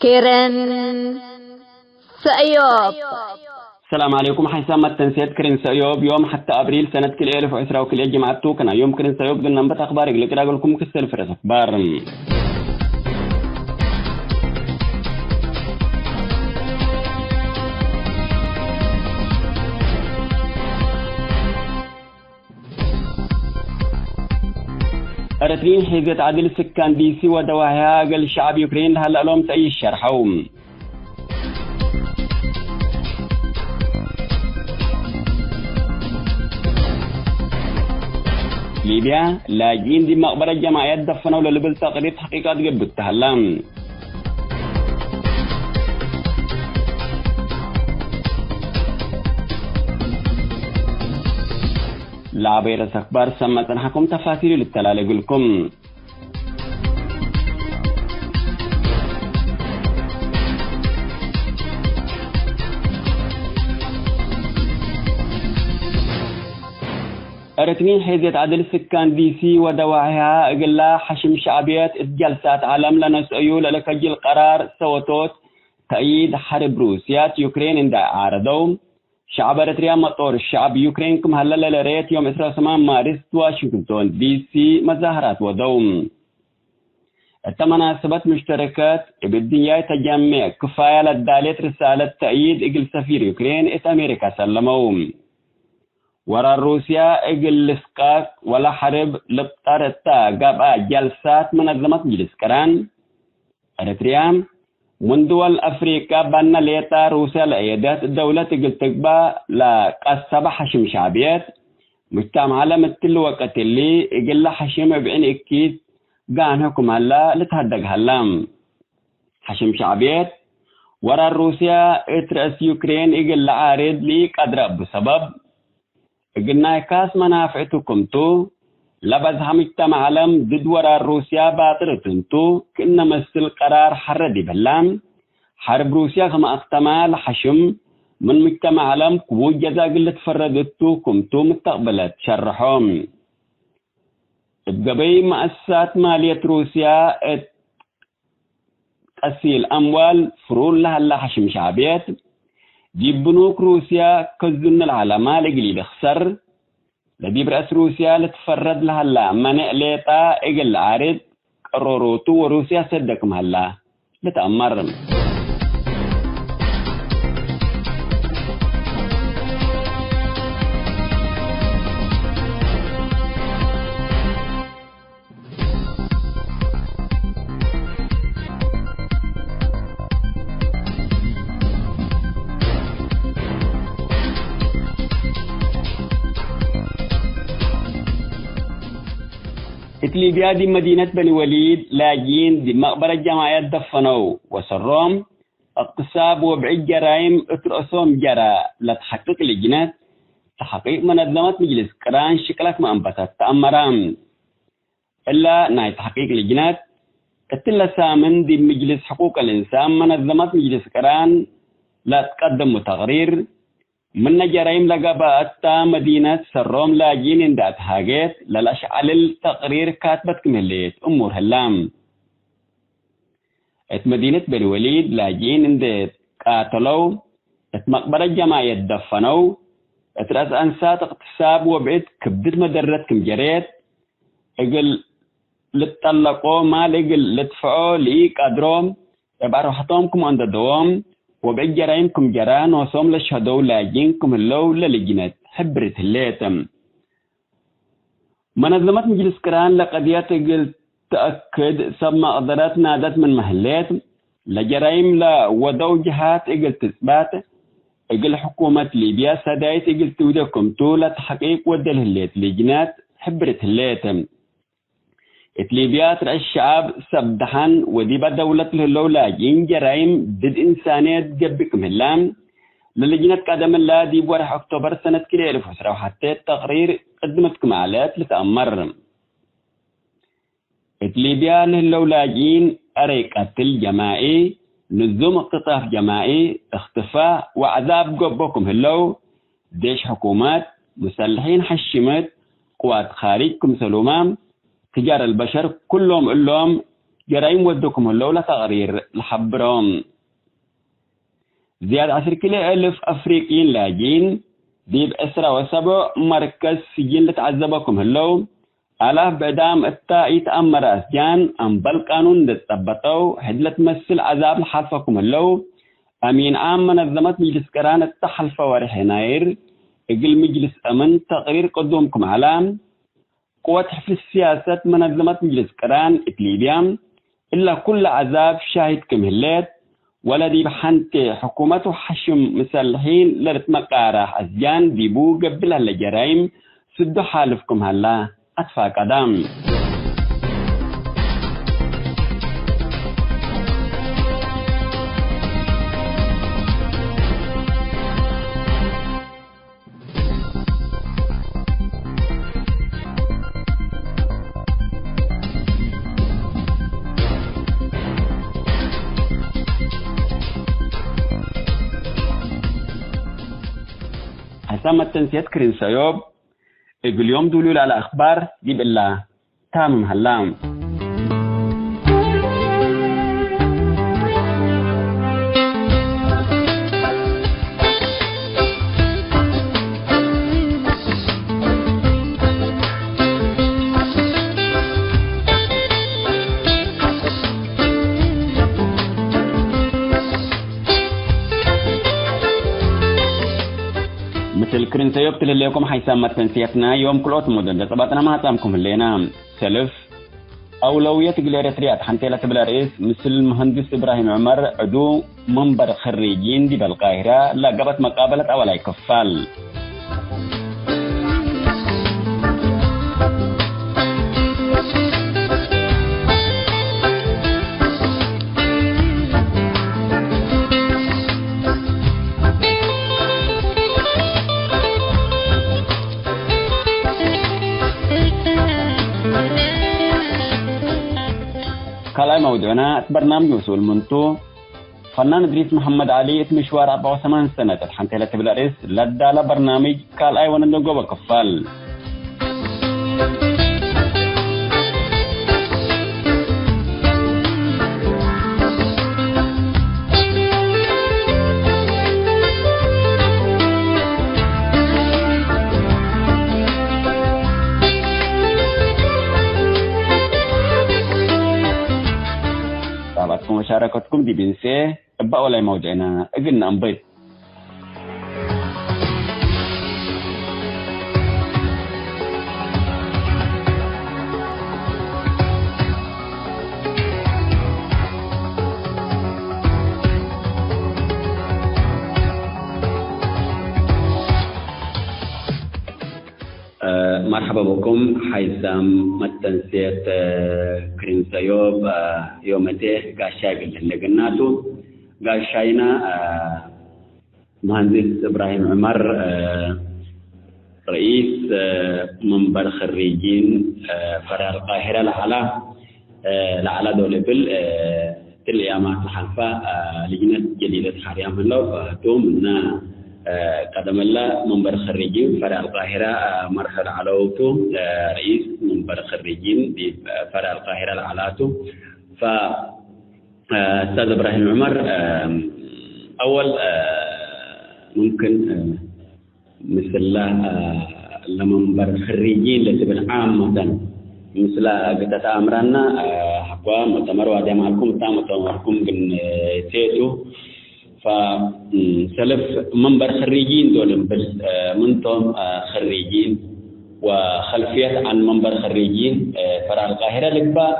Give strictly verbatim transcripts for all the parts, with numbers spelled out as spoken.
ክርን ሰእዮብ። ሰላም ዐለይኩም። ሐይሳም መተንሴት ክርን ሰእዮብ ዮም ሐተ አብሪል ሰነት ክልኤ እልፍ ወዕስራ ወክልኤ ጅምዐት ቱ። ከና ዮም ክርን ሰእዮብ ግናንበት አክባር እግል ቅዳገልኩም ክሰል ፍረስ አክባር። ኤረትርዪን ሒዘት ዐድል ስካን ዲሲ ወደዋህያ እግል ሸዐብ ዩክሬን ለሀለ እሎም ተእይሽ ሸርሐው። ሊብያ፣ ላጅኢን ዲብ መቅበረት ጀማዕየት ደፈነው ለልብል ተቅሪር ተሕቂቃት ገብእ ተሀላ። ለአበይ ረስ አክባር ሰመ ጸንሐኩም ተፋሲሉ ልተላለ እግልኩም። ኤረትርዪን ሒዘት ዐድል ስካን ዲሲ ወደዋህያ እግላ ሐሽም ሸዕብየት እት ጀልሳት ዐለም ለነስአዩ ለለከጅል ቀራር ሰወቶት ተእይድ ሐርብ ሩስያት ዩክሬን እንዴ ዓረደው፣ ሸዐብ ኤረትርያ መጦር ሸዐብ ዩክሬን ክም ሀለ ለለረየት ዮም ዕስራ ወሰማን ማርስ ዋሽንግቶን ዲሲ መዛህራት ወደው። እተ መናሰበት ሙሽተረከት እብ እድንያይ ተጀሜዕ ክፋያ ለዳሌት ርሳለት ተእይድ እግል ሰፊር ዩክሬን እት አሜሪካ ሰለመው። ወራር ሩስያ እግል ልስቃቅ ወለሐርብ ልብጠር እተ ገብአ ጀልሳት መነዘመት ምጅልስ ቅራን፣ ኤረትርያ ምን ድወል አፍሪቀ በነ ሌጠ ሩስያ ለአየደት ደውለት እግል ትግበእ ለቀሰበ ሐሽም ሸዕብየት፣ ሙጅተመዕ ዐለም እትሊ ወቅት እሊ እግለ ሐሽም እብ ዕን እኪት ጋንህ ክም ሀለ ልትሀደግ ሀለ። ሐሽም ሸዕብየት፣ ወራር ሩስያ እት ረአስ ዩክሬን እግል ለዓርድ ለኢቀድረ እቡ ሰበብ፣ እግል ናይ ካስ መናፍዕቱ ክምቱ፣ ለበዝሐ ሙጅተመዕ ዐለም ድድ ወራር ሩስያ ባጥር እት እንቱ፣ ክእነ መስል ቀራር ሐረ ዲብ ህላ፣ ሐርብ ሩስያ ክም አክተማ ለሐሽም፣ ምን ሙጅተመዕ ዐለም ክቡድ ጀዛ እግል ልትፈረድ እቱ ክምቱ ምተቅብለት ሸርሖ። እብ ገበይ መአሰሳት ማልየት ሩስያ እት ቀሲል አምዋል ፍሩር ለሀላ ሐሽም ሸዕብየት፣ ዲብ ብኑክ ሩስያ ከዙን ለሀላ ማል እግል ኢልክሰር፣ ለዲብ ረአስ ሩስያ ልትፈረድ ለሀላ መኔዕ ሌጣ እግል ለዓርድ ቀሮሮቱ ወሩስያ ሰደ ክም ሀላ ልትአመር። እት ሊብያ ዲብ መዲነት በኒ ወሊድ ላጅኢን ዲብ መቅበረት ጀማዕየት ደፈነው ወሰሮም እቅትሳብ ወብዕድ ጀራይም እት ረአሶም ጀረ ለትሐቅቅ ልጅነት ተሕቂቅ መነዘመት ምጅልስ ቅራን ሽቅለ ክም አንበተት ተአመረ። እለ ናይ ተሕቂቅ ልጅነት፣ እትለ ሳምን ዲብ ምጅልስ ሕቁቅ አልእንሳን መነዘመት ምጅልስ ቅራን ለአትቀደሙ ተቅሪር፣ ምነ ጀራይም ለገብአ እተ መዲነት ሰሮም ላጅኢን እንዴ አትሃጌት ለለአሽዐልል ተቅሪር ካትበት ክም ህሌት እሙር ህላ። እት መዲነት በኒ ወሊድ ላጅኢን እንዴ ቃተለው፣ እት መቅበረት ጀማዕየት ደፈነው፣ እት ረአስ አንሳት እቅትሳብ ወብዕድ ክብድት መደረት ክም ጀሬት፣ እግል ልትጠለቆ ማል እግል ልድፍዖ ለኢቀድሮ፣ እብ አርወሐቶም ክም አንደደዎም ወብዕድ ጀራይም ክም ጀራ ኖሶም ለሸህደው ላጅኢን ክም ህለው ለልጅነት ሕብርት ህሌት። መነዘመት ምጅልስ ቅራን ለቀድየት እግል ተአክድ ሰብ መቅደረት ናደት ምንመ ህሌት፣ ለጀራይም ለወደው ጀሃት እግል ትጽባት፣ እግል ሕኩመት ሊብያ ሰዳይት እግል ትውዴ ክምቱ ለተሕቂቅ ወዴ ለህሌት ልጅነት ሕብርት ህሌት። እት ሊብያ እት ረአስ ሸዐብ ሰብ ደሐን ወዲበ ደውለት ለህለው ላጅኢን ጀራይም ድድ እንሳንየት ገብእ ክም ህላ፣ ለልጅነት ቀደም እላ ዲብ ወርሕ ኦክቶበር ሰነት ክልኤ እልፍ ወዕስራ ወሐቴ ተቅሪር ቅድመት ክም ዐለት ልትአመር። እት ሊብያ ለህለው ላጅኢን አረይ ቀትል ጀማዒ፣ ንዙም እቅትጣፍ ጀማዒ፣ እክትፋእ ወዐዛብ ገብኦ ክም ህለው፣ ዴሽ ሕኩመት፣ ሙሰልሒን ሐሽመት፣ ቅዋት ካርጅ ክምሰሉመ፣ ትጃር አልበሸር፣ ኩሎም እሎም ጀራይም ወዱ ክም ህለው ለተቅሪር ለሐብሮ። ዝያድ ዐስር ክልኤ እልፍ አፍሪቅይን ላጅኢን ዲብ ዕስራ ወሰብዕ መርከዝ ስጅን ልትዐዘቦ ክም ህለው፣ አላፍ ብዕዳም እታ ኢተአመረ አስጃን አምበል ቃኑን እንዴ ትጸበጠው ሕድ ለትመስል ዐዛብ ለሓልፎ ክም ህለው፣ አሚን ዓም መነዘመት ምጅልስ ቅራን እተ ሐልፈ ወርሕ የናይር እግል ምጅልስ አምን ተቅሪር ቅዱም ክም ዐለ። ቅወት ሕፍዝ ስያሰት መነዘመት ምጅልስ ቅራን እት ሊብያ፣ እለ ኩለ ዐዛብ ሻሂድ ክም ህሌት፣ ወለዲብ ሐንቴ ሕኩመት ወሐሽም ምሰልሒን ለልትመቃራሕ አስጃን ዲቡ ገብእ ለህለ ጀራይም ስዱ ሓልፍ ክም ሀላ አትፋቀደ። ሐሳብ መተንስየት ክሪን ሰዮብ እግል ዮም ዱሉ ለዐለ አክባር ዲብ እላ ታምም ሀላ። ምስል ክርን ሰዮብ ትልህሌኩም ሓይሳም መተንስየትና ዮም ክልኦት ሙዱን ለጸባጥና ማጻምኩም ህሌና። ሰልፍ አውለውየት እግል ኤረትርያ ተሐንቴ ለትብል አርእስ ምስል መሀንድስ እብራሂም ዑመር ዕዱ መንበር ክሪጂን ዲብ አልቃሂራ ለአገበት መቃበለት አወላይ ክፋል። ካልኣይ መውዱዕና እት በርናምጅ መስኡል ምንቱ፣ ፈናን እድሪስ መሐመድ ዐሊ እት ምሽዋር አርበዕ ወሰማን ሰነት እት ሐንቴ ለትብል አርእስ ለዳለ በርናምጅ ካልኣይ ወነደጎበ ክፋል። ጣባትኩም ወሻረከትኩም ዲብ እንሴ እበ አወላይ መውድዕነ እግል ነአንብት። መርሐበ ብኩም። ሓይሳም መተንሴት ክሪን ሰዮብ ዮመቴ ጋሻይ እግል ህለ ግናቱ። ጋሻይና መሀንዲስ እብራሂም ዑመር፣ ረኢስ መንበር ክሪጂን ፈርዕ አልቃሂረ ለዐላ፣ ለዐላ ዶል እብል፣ እትሊ አያማት ለሐልፈ፣ ልጅነት ጀዲደት ሐርያም ህለው፣ ቶም ምነ፣ ቀደመለ መንበር ክሪጂን ፈርዕ አልቃሂረ፣ መርሐ ለዐለው ቱ፣ ረኢስ መንበር ክሪጂን ዲብ ፈርዕ አልቃሂረ ለዐላ ቱ። ፈ፣ ኡስታዝ እብራሂም ዑመር፣ አወል፣ ሙምክን፣ ምስለ፣ ለመንበር ክሪጂን ለትብል ዓመተን ምስለ እግል ተተአምረነ፣ ሐቆ ሙእተመር ዋዴ ማልኩም እታ ሙእተመርኩም ግን ቴቱ። ፈ፣ ሰልፍ መንበር ክሪጂን ዶል እምብል፣ ምንቶም ክሪጂን ወከልፍየት ዐን መንበር ክሪጂን ፈርዕ አልቃሂረ ልግበእ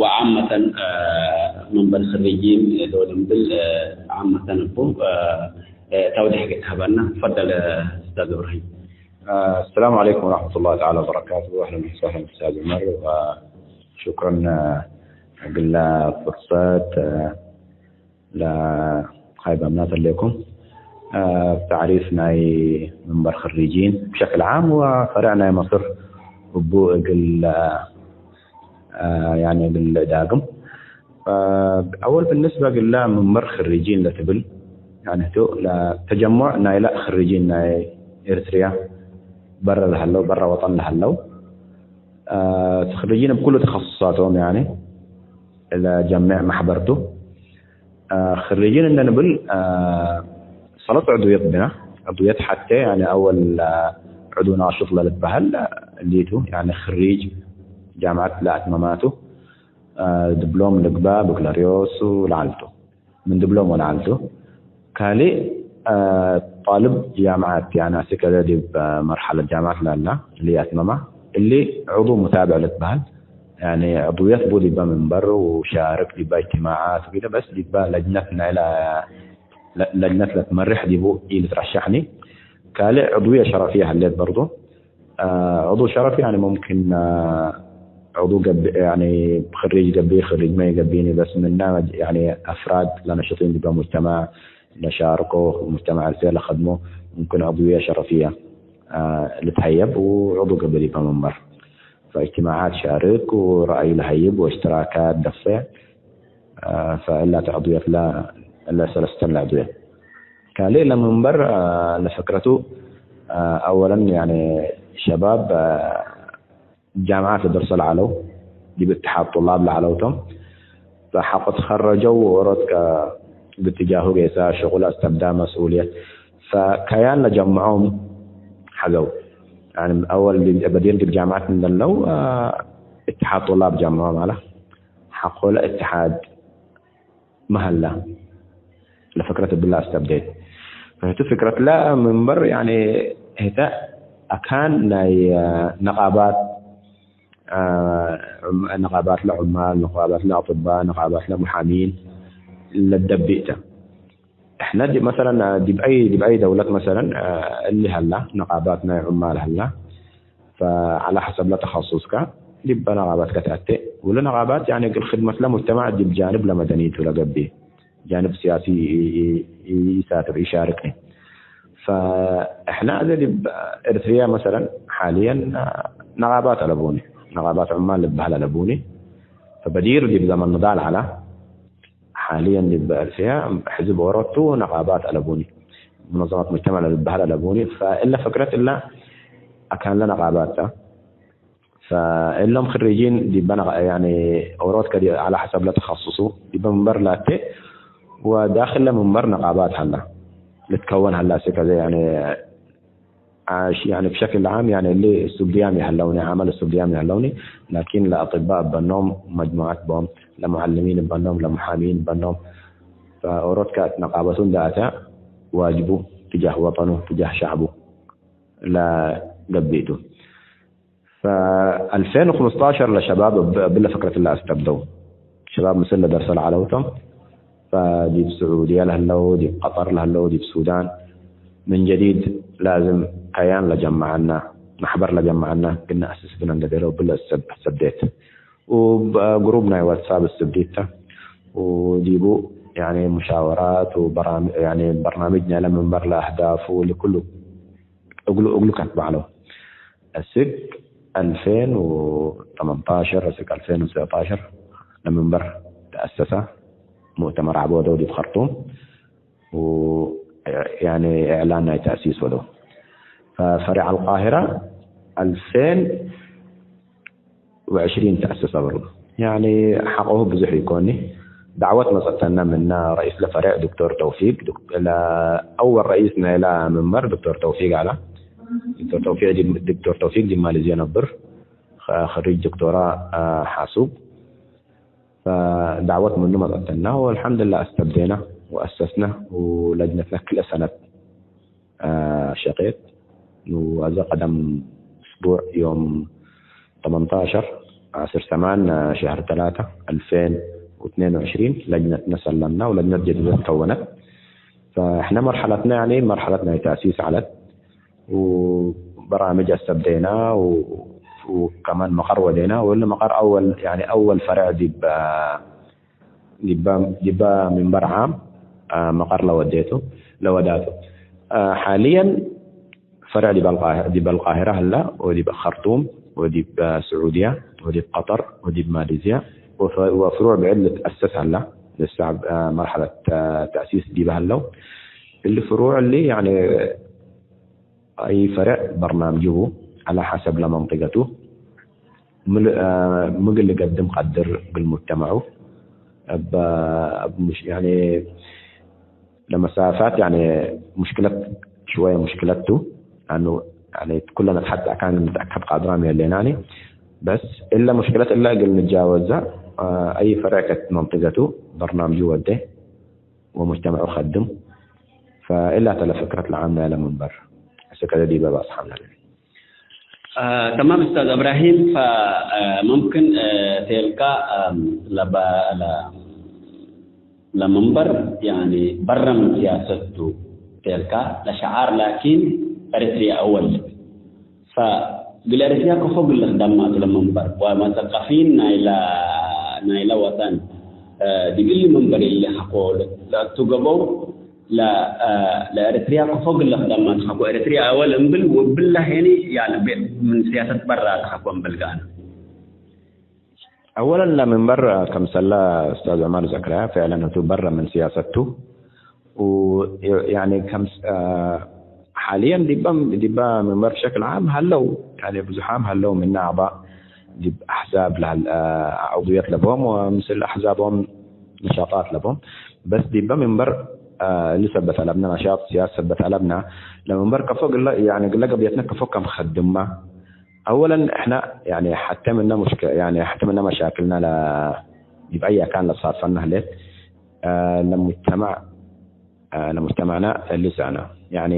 ወዓመተን መንበር ክሪጂን ዶል እምብል ዓመተን እቡ ተውዲሕ እግል ትሀበና። ትፈደል ኡስታዝ እብራሂም። السلام عليكم ورحمة الله تعالى وبركاته. أهلًا وسهلًا أستاذ عمر، وشكرًا እግለ ፍርሰት ለሀይብ አምናት አሌኩም። ተዕሪፍ ናይ መንበር ክሪጂን ብሸክል ዓም ወፈርዕ ናይ መስር እቡ እግል ያኒ እግል ዳግም። አወል ብንስበ እግለ መንበር ክሪጂን ለትብል፣ ያኒ ህቱ ለተጀሙዕ ናይለ ክሪጂን ናይ ኤርትርያ በረ ለሀለው፣ በረ ወጠን ለሀለው፣ አ፣ ክሪጂን እብ ኩሉ ተኸሱሳቶም፣ ያኒ ለጀምዕ መሕበር ቱ። አ፣ ክሪጅን እንደ ንብል፣ አ፣ ሰለስ ዕዱየት ብነ። ዕዱየት ሐቴ፣ ያኒ፣ አወል፣ አ፣ ዕዱ ናሽጥ ለልትበሀል፣ አ፣ እሊቱ፣ ያኒ፣ ክሪጅ ጃምዐት ለአትመማቱ፣ አ፣ ድብሎም ልግበእ፣ ብክለርዮስ ለዐልቱ። ምን ድብሎም ወለዐልቱ። ካልእ፣ አ፣ ጣልብ ጃምዐት፣ ያኒ፣ አስክ ከዘ ዲብ፣ አ፣ መርሐለት ጃምዐት ለላ፣ እሊ አትመማ፣ እሊ ዕዱ ሙታብዕ ልትበሀል፣ ያኒ፣ ዕዱየት ቡ ዲበ መንበር ወሻርክ ዲበ እጅትማዓት ወክደ፣ በስ ዲበ ለጅነት ናይለ፣ ለ-፣ ለጅነት ለትመርሕ ዲቡ ኢልትረሸሕኒ። ካልእ ዕዱየ ሸረፍየ ሀሌት በርዱ። አ፣ ዕዱ ሸረፍ፣ ያኒ፣ ሙምኪን፣ አ፣ ዕዱ ገብ-፣ ያኒ፣ ክሪጅ ገብእ፣ ክሪጅ ማ ኢገብእኒ፣ በስ ምነ፣ ያኒ፣ አፍራድ ለነሽጢን ዲበ ሙጅተማዕ ነሻርኮ፣ ሙጅተማዕ እልፌ ለከድሞ፣ ሙምኪን ዕዱየ ሸረፍየ፣ አ፣ ልትሀየብ ወዕዱ ገብእ ዲበ መንበር። ፈእጅትማዓት ሻርክ ወረአይ ለሀይብ ወእሽትራካት ደፍዕ፣ አ፣ ፈእላ ተዕዱየት ለ-፣ ለሰለስተን ለዕዱየት። ካልእ ለመንበር፣ አ፣ ለፍክረቱ፣ አ፣ አወለን፣ ያኒ፣ ሸባብ፣ አ፣ ጃምዓት ለደርሶ ለዐለው፣ ዲብ እትሓድ ጡላብ ለዐለው ቶም፣ ፈሐቆ ትከረጀው ወኦሮት ከ-፣ ብትጃሁ ጌሰ፣ ሽቁል አስተብዳ መስኡልየት፣ ፈከያን ለጀምዖም ሐዘው። ያኒ፣ አወል ዲብ፣ በዲር ዲብ ጃምዓት እንደለው፣ አ፣ እትሓድ ጡላብ ጀምዖም ዐለ። ሐቆለ እትሓድ መሀላ ለፍክረት እብለ አስተብዴት። ፈህቱ ፍክረት ለመንበር፣ ያኒ፣ ህተ አካን ናይ፣ አ፣ ነቃባት፣ አ፣ ዑም-፣ ነቃባት ለዑማል፣ ነቃባት ለአጥባ፣ ነቃባት ለሙሓሚን ለደብእ ተ። እሕነ ዲብ መሰለን፣ ዲብ አይ፣ ዲብ አይ ደውለት መሰለን፣ አ፣ እሊ ሀላ፣ ነቃባት ናይ ዑማል ሀላ፣ ፈዐለ ሐሰብ ለተኸሱስከ ዲበ ነቃባትከ ተአቴ። ወለ ነቃባት፣ ያኒ፣ እግል ክድመት ለሙጅተማዕ ዲብ ጃንብ ለመደኒቱ ለገብእ፣ ጃንብ ሲያሲ ኢ-፣ ኢ-፣ ኢ-፣ ኢሳትር ኢሻርክ። ፈእሕና አዜ ዲብ ኤርትርያ መሰለን ሓልየን ነቃባት አለቡኒ፣ ነቃባት ዑማል ልበሀል አለቡኒ። ፈበዲር ዲብ ዘመን ንዳል ዐለ። ሓልየን ዲብ ኤርትርያ ሕዝብ ኦሮቱ ነቃባት አለቡኒ፣ ሙነዘማት ሙጅተማዕ ለልበሀል አለቡኒ። ፈእለ ፍክረት እለ አካን ለነቃባት ተ። ፈእሎም ክሪጂን ዲበ ነቃ-፣ ያኒ ኦሮት ከዲ ዐለ ሐሰብ ለተኸሱሱ ዲበ መንበር ላቴ ወዳክል ለመንበር ነቃባት ሀላ ልትከወን ሀላ። እሴ ከዘ ያኒ አሽ-፣ ያኒ ብሸክል ዓም ያኒ እሊ እሱብ ድያም ይሀለውኒ፣ ዓመል እሱብ ድያም ይሀለውኒ፣ ላኪን ለአጥባእ እበኖም መጅሙዓት ቦም፣ ለሙዐልሚን እበኖም፣ ለሙሓሚን እበኖም፣ ፈኦሮት ከእት ነቃበቱ እንደ አተ ዋጅቡ ትጃህ ወጠኑ፣ ትጃህ ሸዕቡ ለገብእ ቱ። ፈአልፌን ወክምስጣሸር ለሸባብ እብ-፣ እብለ ፍክረት ለአስተብደው። ሸባብ ምስል ለደርሰ ለዐለው ቶም። ፈዲብ ስዑድየ ለህለው፣ ዲብ ቀጠር ለህለው፣ ዲብ ሱዳን ምን ጀዲድ ላዝም ከያን ለጀመዐና፣ መሕበር ለጀመዐና፣ ግነ አስስ ብነ እንደ ቤለው እብለ ሰብ-፣ ሰብዴት። ወግሩብ ናይ ዋትሳፕ እብ ዲተ። ወዲቡ ያኒ ሙሻወራት ወበራም-፣ ያኒ በርናምጅ ናይለ መንበር ለአህዳፉ ለኩሉ እግሉ፣ እግሉ ከትበ ዐለው። እስክ አልፌን ወተመንታሸር፣ እስክ አልፌን ወትሰዕታሸር ለመንበር ተአሰሰ ሙእተመር ዐቦደው ዲብ ከርቱም። ወ-፣ ያኒ እዕላን ናይ ተእሲስ ወደው። ፈፈሪዕ አልቃሂራ አልፌን ወዕሽሪን ተአሰሰ በርዱ። ያኒ ሐቆሁ ብዙሕ ኢኮኒ። ዳዕወት መጸተነ ምነ ረኢስ ለፈሬዕ ዶክተር ተውፊቅ፣ ዶክ-፣ ለአወል ረኢስ ናይላ ምንበር ዶክተር ተውፊቅ ዐለ። ዶክተር ተውፊቅ ዲ-፣ ዶክተር ተውፊቅ ዲብ ማሌዝየ ነብር፣ ኸ-፣ ኸሪጅ ዶክቶራ፣ አ፣ ሐሱብ። ፈዳዕወት ምኑ መጸተነ ወአልሐምዱሊላህ አስተብዴነ ወአሰስነ ወለጅነትነ ክልኤ ሰነት አ፣ ሸቄት። ወአዜ ቀደም እስቡዕ ዮም ተመንታሸር ዐስር ሰማን ሸህር ተላተ አልፌን ወትኔን ወዕሽሪን ለጅነትነ ሰለምና ወለጅነት ጀዲደት ከወነት። ፈእሕነ መርሐለትነ ያኒ መርሐለት ናይ ተእሲስ ዐለት ወበራምጅ አስተብዴና ወ-፣ ወከማን መቀር ወዴና ወእሊ መቀር አወል ያኒ አወል ፈርዕ ዲብ ዲበ፣ ዲበ ሚንበር ዓም፣ አ፣ መቀር ለወዴቱ፣ ለወዳቱ። አ፣ ሓልየን ፈርዕ ዲበ አልቃህ-፣ ዲበ አልቃሂረ ህለ፣ ወዲብ ከርቱም፣ ወዲብ፣ አ፣ ስዑድያ፣ ወዲብ ቀጠር፣ ወዲብ ማሌዝያ፣ ወፈ-፣ ወፍሩዕ ብዕድ ልትአሰስ ህለ፣ ልሳዕ፣ አ፣ መርሐለት፣ አ፣ ተእሲስ ዲበ ህለው። እሊ ፍሩዕ እሊ፣ ያኒ፣ አይ ፈርዕ በርናምጅሁ ዐለ ሐሰብ ለመንጢቀቱ፣ ምል-፣ አ፣ ምግል ልገድም ቀድር እግል ሙጅተመዑ፣ እብ፣ እብ ሙሽ-፣ ያኒ ለመሳፋት ያኒ ሙሽክለት ሽወየ ሙሽክለት ቱ። አኑ ያኒ ኩለነ ተሐት አካን ንትአከብ ቃድራም የሌናኒ። በስ እለ ሙሽክለት እለ እግል ንጃወዛ፣ አይ ፈርዕ ከት መንጥገቱ በርናምጁ ወዴ ወሙጅተመዑ ከድም። ፈእላ ተለ ፍክረት ለዓምና ለመንበር። እስከ ዲበ በአስሓምና። አ፣ ተማም ኡስታዝ እብራሂም፣ ፈ-፣ አ፣ ሙምክን፣ አ፣ ቴልካ፣ አም፣ ለበ-፣ ለ-፣ ለመንበር፣ ያኒ፣ በረ ምን ሲያሰት ቱ ቴልካ፣ ለሸዓር ላኪን ኤረትርያ አወል። ፈእግል ኤረትርያ ከፎ እግል ልክደማ ቱ ለመንበር፣ ወመሰቀፊን ናይለ፣ ናይለ ወጠን፣ አ፣ ዲብ እሊ መንበር እሊ ሐቆ ለአቱ ገበው፣ ለ-፣ አ፣ ለኤረትርያ ከፎ እግል ልክደማ ቱ ሐቆ ኤረትርያ አወል እምብል ወብላ ሄኒ፣ ያኒ፣ ቤ-፣ ምን ሲያሰት በራ ቱ ሐቆ እምብል ጋር። አወለን ለመንበር ከምሰለ ኡስታዝ ዑመር ዘክረያ፣ ፍዕለን ህቱ በረ ምን ሲያሰት ቱ። ው-፣ ያኒ ከምስ-፣ አ፣ ሓልየን ዲበ፣ ዲበ መንበር ብሸክል ዓም ሀለው፣ ያኒ ብዙሓም ሀለው ምነ አዕዳእ ዲብ አሕዛብ ለሀል-፣ አ፣ ዑድውየት ለቦም ወምስል አሕዛቦም ነሻጣት ለቦም። በስ ዲበ መንበር፣ አ፣ እሊ ሰበት አለብነ ነሻጥ ሲያሲ ሰበት አለብነ ለመንበር ከፎ ግለ፣ ያኒ ግለ ገብየትነ ከፎ ከም ከድማ። አወለን እሕና ያኒ ሐቴ ምነ ሙሽክ-፣ ያኒ ሐቴ ምነ መሻክልነ ለ-፣ ዲብ አይ አካን ለሳድፈነ ህሌት፣ አ፣ ለሙጅተማዕ፣ አ፣ ለሙጅተማዕና እሊ ሰእነ። ያኒ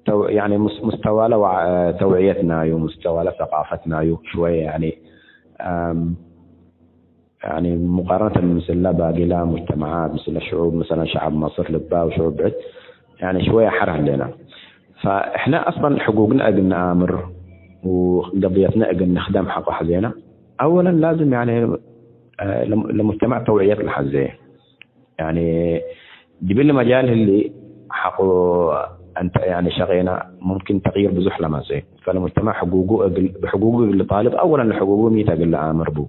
ተው-፣ ያኒ ሙስ-፣ ሙስተዋለ ወ-፣ ተውዕየትናዩ፣ ሙስተዋለ ሰቃፈትናዩ ሽወየ ያኒ፣ አም፣ ያኒ ሙቃረነተን ምስለ ባቂለ ሙጅተመዓት፣ ምስለ ሽዑብ፣ መሰለን ሸዐብ መስር ልባ ወሽዑብ ብዕድ፣ ያኒ ሽወየ ሐር ህሌና። ፈእሕነ አስለን ሕጉግነ እግል ነአምር ወገብየትነ እግል ንክደም ሐቆ ሐዜነ፣ አወለን ላዝም ያኒ፣ አ፣ ለም-፣ ለሙጅተመዕ ተውዕየት ለሐዜ። ያኒ ዲብ እሊ መጃል ህሊ ሐቆ እንተ ያኒ ሸቄነ ሙምኪን ተቅይር ብዙሕ ለመጽእ። ፈለሙጅተመዕ ሕጉጉ እግል፣ ብሕጉጉ እግል ልጣልብ አወለን ለሕጉጉ ሚተ እግል ለአምር ቡ።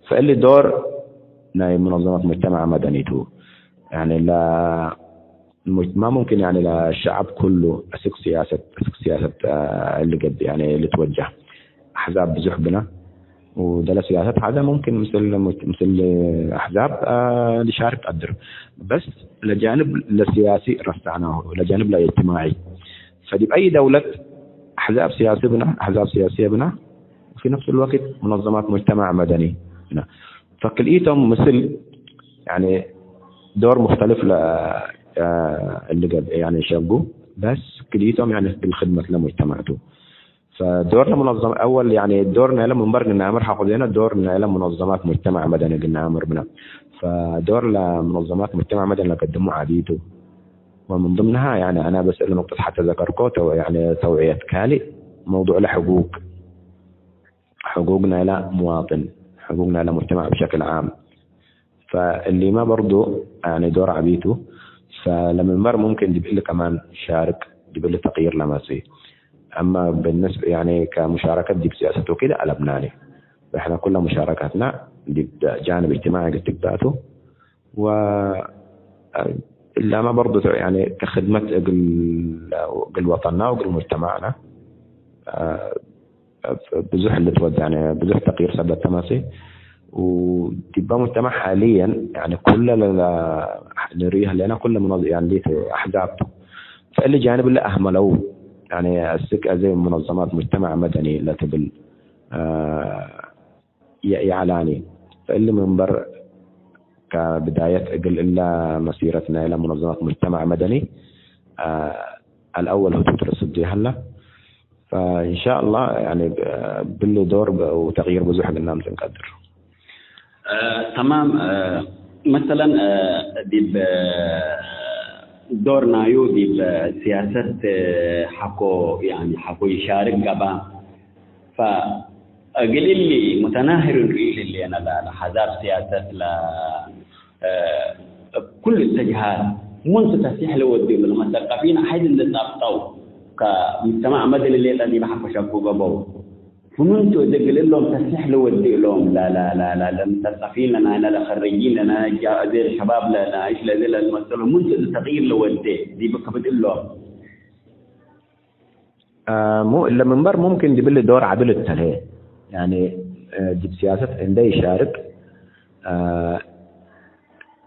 ፈእሊ ዶር ናይ ሙነዘመት ሙጅተመዕ መደኒ ቱ። ያኒ ለ-፣ ሙጅ-፣ ማ ሙምኪን ያኒ ለሸዐብ ኩሉ እስክ ሲያሰት፣ እስክ ሲያሰት፣ አ፣ እሊ ገብእ ያኒ ልትወጀህ። አሕዛብ ብዙሕ ብነ። ወደለ ሲያሰት ሐዘ ሙምኪን ምስል፣ ምስል አሕዛብ፣ አ፣ ሊሻርክ ቀድር። በስ ለጃንብ ለሲያሲ ረሳዕናሁ፣ ለጃንብ ለእጅትማዒ። ፈዲብ አይ ደውለት አሕዛብ ሲያሲ ብነ፣ አሕዛብ ሲያሲየ ብነ፣ ወፊ ነፍስ ልወቅት ሙነዘማት ሙጅተማዕ መደኒ ብነ። ፈክልኢቶም ምስል፣ ያኒ፣ ዶር ሙክተልፍ ለ-፣ አ፣ እሊ ገብእ፣ ያኒ፣ ሸጉ፣ በስ ክልኢቶም፣ ያኒ፣ እግል ክድመት ለሙጅተማዕ ቱ። ፈዶር ለሙነዘም አወል፣ ያኒ ዶር ናይለ መንበር ግናምር ሐቆ ዜነ ዶር ናይለ ሙነዘማት ሙጅተማዕ መደኒ ግናምር ብነ። ፈዶር ለሙነዘማት ሙጅተማዕ መደኒ ለቀድሙ ዐቢ ቱ። ወምን ضمنها፣ ያኒ አነ በስ እሊ ኑቅጠት ሐተ ዘከርኮ፣ ተው-፣ ያኒ ተውዕየት ካልእ መውዱዕ ለሕጉግ፣ ሕጉግ ናይለ ሙዋጥን፣ ሕጉግ ናይለ ሙጅተማዕ ብሸክል ዓም። ፈእሊመ በርዱ፣ ያኒ፣ ዶር ዐቢ ቱ። ፈለመንበር ሙምኪን ዲብ እሊ ከማን ሻርክ፣ ዲብ እሊ ተቅይር ለመጽእ። አማ ብንስብ-፣ ያኒ፣ ከሙሻረከት ዲብ ሲያሰት ወኪድ አለብናኒ። ወእሕነ ኩለ ሙሻረከትና ዲብ ጃንብ እጅትማዒ እግል ትግባእ ቱ። ወ-፣ እላመ በርዱ ተ-፣ ያኒ፣ ከክድመት እግል፣ እግል ወጠንና ወእግል ሙጅተማዕና፣ አ፣ ብዙሕ ልትወድ፣ ያኒ፣ ብዙሕ ተቅይር ሰበት ተመጽእ። ወዲበ ሙጅተማዕ ሓልየን፣ ያኒ፣ ኩለ ለ-፣ ለ-፣ ንርእዩ ህሌና፣ ኩለ ሙነዝ-፣ ያኒ፣ ሊት አሕዛብ ቱ። ፈእሊ ጃንብ እለ አህመለው፣ ያኒ፣ አስክ አዜ ሙነዘማት ሙጅተማዕ መደኒ ለትብል፣ አ፣ የ-፣ የዐላኒ። ፈእሊ መንበር ከብዳየት እግል እለ መሲረት ናይለ ሙነዘማት ሙጅተማዕ መደኒ፣ አ፣ አልአወል ህቱ ትረስዱ ይሀላ። ፈኢንሻአላህ፣ ያኒ፣ ብ-፣ ብሊ ዶር ብ-፣ ወተቅይር ብዙሕ እግል ናምጽእ እንቀድር። አ፣ ተማም። አ፣ መሰለን፣ አ፣ ዲብ፣ አ፣ ዶር ናዩ ዲብ ሲያሰት፣ አ፣ ሐቆ፣ ያኒ፣ ሐቆ ይሻርክ ገባ። ፈእግል እሊ ሙተናህር እንርእዩ ህሌነ ለ-፣ ለአሕዛብ ሲያሰት ለ-፣ እ፣ እብ ኩሉ እተጅሃት ምን ቱ ተሲሕ ለወዴ ምን መሰቀፊን ሐይድ እንዴ ጻብጠው ከሙጅተማዕ መደኒ ሌጠ ዲብ ሐቆ ሸቁ ገብአው። ፍምን ቱ እግል እሎም ተሲሕ ለወዴ እሎም ለ-፣ ለ-፣ ለ-፣ ለ-፣ ለሙሰቀፊን ለናይነ ለኸርጂን ለናይነ ጃ-፣ እዜ ሸባብ ለናይሽ ለእዜ ለልትመሰሉ ምን ቱ እግል ተቅይር ለወዴ ዲብ ክብድ እሎም። አ፣ ሙ-፣ እለ መንበር ሙምኪን ዲብሊ ዶር ዐቢ ልተልሄ። ያኒ፣ አ፣ ዲብ ሲያሰት እንዴ ይሻርክ፣ አ፣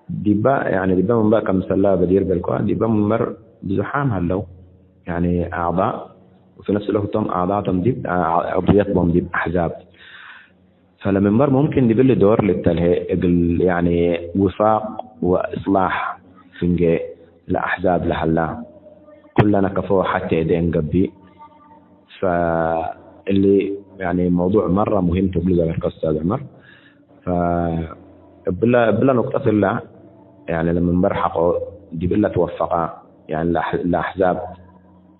ዲባ፣ ያኒ ዲባ መንበር ከምሰላ በዲር በልኳ፣ ዲባ መንበር ብዙሓም ሀለው፣ ያኒ አዕዳእ፣ ወፊ ነፍስ ልወቅት ቶም አዕዳእ ቶም ዲብ፣ አ-፣ ዕድውየት ቦም ዲብ አሕዛብ። ፈለመንበር ሙምኪን ዲብሊ ዶር ልተልሄ እግል፣ ያኒ ውፋቅ ወእስላሕ ፍንጌ ለአሕዛብ ለሀላ፣ ኩለነ ከፎ ሐቴ እዴ እንገብእ። ፈእሊ፣ ያኒ መውዱዕ መረ ሙሂም ቱ እግሉ ዘከርከ ኡስታዝ ዑመር። ፈእብለ፣ እብለ ኑቅጠት እላ፣ ያኒ ለመንበር ሐቆ ዲብ እለ ትወፈቀ፣ ያኒ ለአሕ-፣ ለአሕዛብ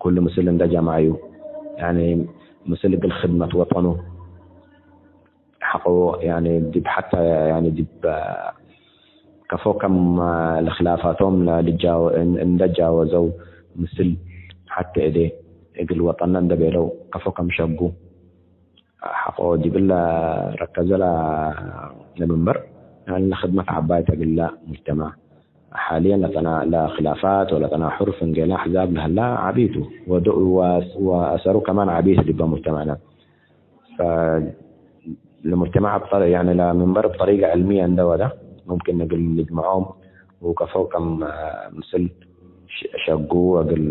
ኩሉ ምስል እንደ ጀማዩ፣ ያኒ ምስል እግል ክድመት ወጠኑ ሐቆ፣ ያኒ ዲብ ሐተ፣ ያኒ ዲብ ከፎ ከም ለክላፋቶም ለልጃወ-፣ እን-፣ እንደ ጃወዘው ምስል ሐተ እዴ እግል ወጠነ እንደ ቤለው ከፎ ከም ሸጉ፣ ሐቆ ዲብለ ረከዘ ለ-፣ ለመንበር፣ ያኒ ለክድመት ዐባይት እግለ ሙጅተማዕ። ሐልየን ለተና-፣ ለክላፋት ወለተናሑር ፍንጌለ አሕዛብ ለህላ ዐቢ ቱ፣ ወዶ-፣ ወ-፣ ወአሰሩ ከማን ዐቢ ቱ ዲበ ሙጅተማዕና። ፈ-፣ ለሙጅተማዕ ብጠሪ-፣ ያኒ ለመንበር ብጠሪቀ ዕልምየ እንደ ወደ፣ ሙምኪን እግል ልጅመዖም ወከፎ ከም ምስል ሸ-፣ ሸጉ እግል፣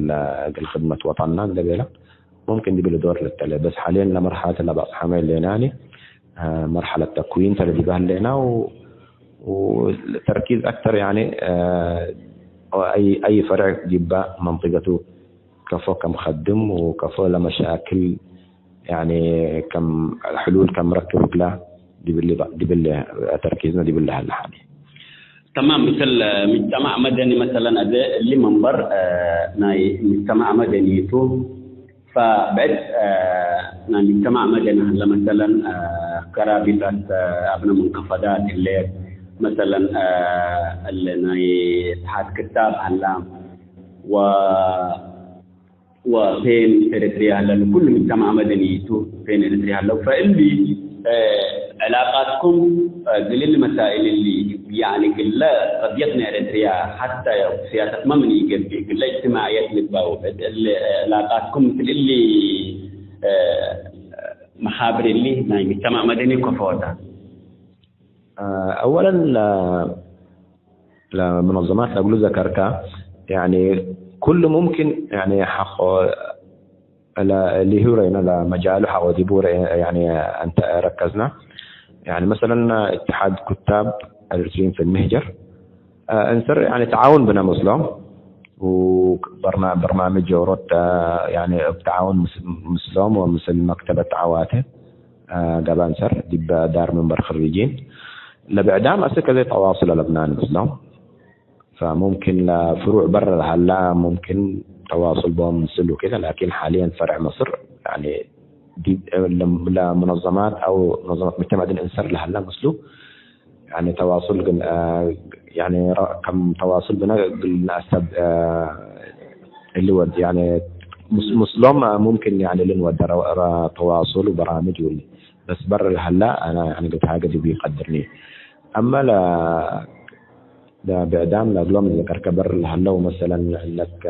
እግል ክድመት ወጠንና እንደ ቤለ፣ ሙምኪን ዲብለ ዶር ልተሌ። በስ ሐልየን ለመርሐለት ለበጽሐመ ህሌናኒ፣ መርሐለት ተክዊን ተ ለዲበ ህሌና፣ ው-፣ ወተርኪዝ አክተር፣ ያኒ፣ አይ፣ አይ ፈርዕ ዲበ መንጢቀቱ ከፎ ከም ከድም ወከፎ ለመሻክል፣ ያኒ፣ ከም ሕሉል ከም ረክብ እግላ ዲብሊ፣ ዲብሊ ተርኪዝነ ዲብሊ ሀለ ሐሊ። ተማም፣ ምስል ምጅተማዕ መደኒ መሰለን፣ አዜ እሊ መንበር፣ እ፣ ናይ ምጅተማዕ መደኒ ቱ። ፈብዕድ፣ እ፣ ናይ ምጅተማዕ መደኒ ሀለ መሰለን፣ እ፣ ከራቢጠት፣ እ፣ አብነ ሙንተፈዳት ህሌት መሰለን፣ እ፣ እለ ናይ እትሓድ ክታብ ሀላ ወ ወፔን ኤረትርያ ሀለ፣ ለኩሉ ምጅተማዕ መደኒ ቱ ፔን ኤረትርያ ሀለው። ፈእሊ፣ እ፣ ዕላቃትኩም፣ እ፣ እግል እሊ መሳኢል እሊ፣ ያኒ እግለ ቀድየት ናይ ኤረትርያ ሐተ ሲያሰትመ ምን ኢገብእ፣ እግለ እጅትማዕየት ልባው፣ እሊ ዕላቃትኩም ምስል እሊ፣ እ፣ መሓብር እሊ ናይ ምጅተማዕ መደኒ ከፎ ተ? አ፣ አወለን፣ አ፣ ለመነዘማት ለእግሉ ዘከርከ፣ ያኒ፣ ኩሉ ሙምኪን፣ ያኒ፣ ሐቆ ለ-፣ ሊሁ ረይነ ለመጃሉ ሐቆ ዲቡ ረይ-፣ ያኒ፣ እንተ ረከዝና፣ ያኒ፣ መሰለን፣ እትሓድ ኩታብ ኤረትርይን ፊ ልምህጀር፣ አ፣ እንስር፣ ያኒ፣ ተዓውን ብነ ምስሎም፣ ወበርና-፣ በርናምጅ ኦሮት፣ አ፣ ያኒ፣ እብ ተዓውን ምስ-፣ ምስሎም ወምስል መክተበት ዐዋቴ፣ አ፣ ገብአንሰር ዲብ ዳር መንበር ክሪጂን ለብዕዳም አስክ አዜ ተዋሱል አለብናን ምስሎም። ፈሙምኪን ለፍሩዕ በረ ለሀላ ሙምኪን ተዋሱል ቦም ምስሉ ከደ፣ ላኪን ሐልየን ፈርዕ መስር፣ ያኒ፣ ዲብ፣ ለ-፣ ለሙነዘማት አው ሙነዘማት ሙጅተመዕ ድን እንሰር ለሀላ ምስሉ፣ ያኒ ተዋሱል ግን፣ አ፣ ያኒ ረ-፣ ከም ተዋሱል ብነ እግል ነአሰብ፣ አ፣ እሊ ወድ፣ ያኒ ምስ-፣ ምስሎም ሙምኪን ያኒ ልንወደ ረ-፣ ረ-፣ ተዋሱል ወበራምጅ ወሊ። በስ በረ ለሀላ አነ ያኒ እግል ተሃገ ዲብ ኢቀድርኒ። አመ ለ-፣ ለብዕዳም ለእግሎም ዘከርከ በረ ለሀለው መሰለን ለከ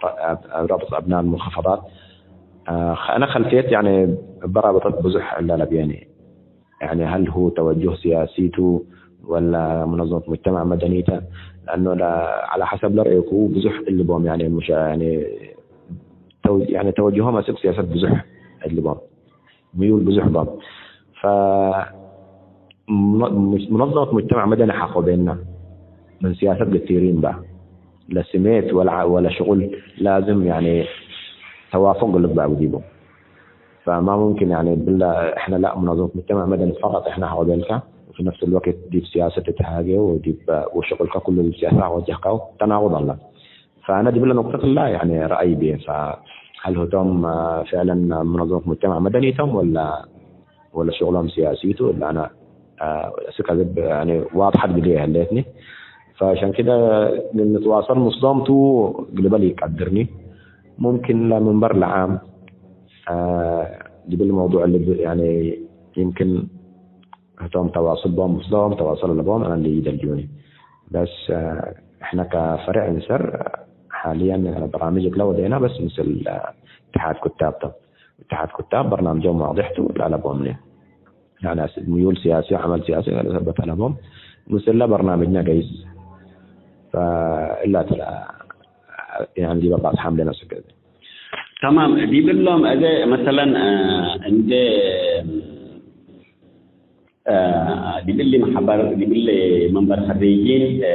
ረ-፣ ረብጥ አብናን ሙንከፈዳት፣ አ፣ አነ ከልፍየት ያኒ በራብጠት ብዙሕ እለ ለብየኒ። ያኒ ሀል ሁ ተወጁህ ሲያሲ ቱ ወላ ሙነዘመት ሙጅተማዕ መደኒ ተ? ለአኑ ለ-፣ ዐለ ሐሰብ ለርአይኩ ብዙሕ እሊ ቦም፣ ያኒ ሙሸ-፣ ያኒ ተው-፣ ያኒ ተወጅሆም አስክ ሲያሰት ብዙሕ እሊ ቦም፣ ምዩል ብዙሕ ቦም። ፈ-፣ ሙነ-፣ ሙነዘመት ሙጅተማዕ መደኒ ሐቆ ቤና ምን ሲያሰት ግቲሪን በ። ለስሜት ወለ ዐ-፣ ወለ ሽቁል ላዝም፣ ያኒ፣ ተዋፉቅ ልግበእ ዲቡ። ፈማ ሙምኪን፣ ያኒ፣ ብለ፣ እሕነ ላ ሙናዘመት ሙጅተመዕ መደኒ ፈቀጥ እሕነ ሐቆ ቤልካ፣ ወፊ ነፍስ ልወቅት ዲብ ሲያሰት ትትሃጌ ወዲብ፣ ወሽቁልከ ኩሉ ዲብ ሲያሰት ወጀህካው ተናቁድ አለ። ፈአነ ዲብለ ኑቅጠት ላ፣ ያኒ፣ ረአይ ቤ፣ ፈሀል ህቶም፣ አ፣ ፍዕለን ሙናዘመት ሙጅተመዕ መደኒ ቶም ወላ ወለ ሽቅሎም ሲያሲ ቱ፣ እለ አነ፣ አ፣ እስክ አዜ፣ ያኒ፣ ዋድሐት ግልየ ህሌትኒ። ፈዐሸን ክደ ንትዋሰል ምስሎም ቱ፣ ግልበል ኢቀድርኒ። ሙምኪን ለመንበር ለዓም፣ አ፣ ዲብል መውዱዕ ልብ፣ ያኒ፣ ይምክን ህቶም ተዋሱል ቦም ምስሎም፣ ተዋሱል አለቦም አነ እንዴ ኢደልዩኒ። በስ፣ አ፣ እሕነ ከፈሬዕ እንሰር፣ ሓልየን በራምጅ እግለ ወዴና፣ በስ ምስል፣ አ፣ እትሓድ ኩታብ ቶም። እትሓድ ኩታብ በርናምጆም ዋድሕ ቱ ለአለቦምኒ። ያኒ አስ-፣ ምዩል ሲያሲ፣ ዐመል ሲያሲ ለሰበት አለቦም። ምስለ በርናምጅነ ገይስ ፈእላ ተ-፣ ያኒ ዲበ ባጽሓም ለነስገ። ተማም። ዲብሎም አዜ መሰለን፣ እ፣ እንዴ፣ እ፣ ዲብሊ መሐበር፣ ዲብሊ መንበር ኸሪጂን፣ እ፣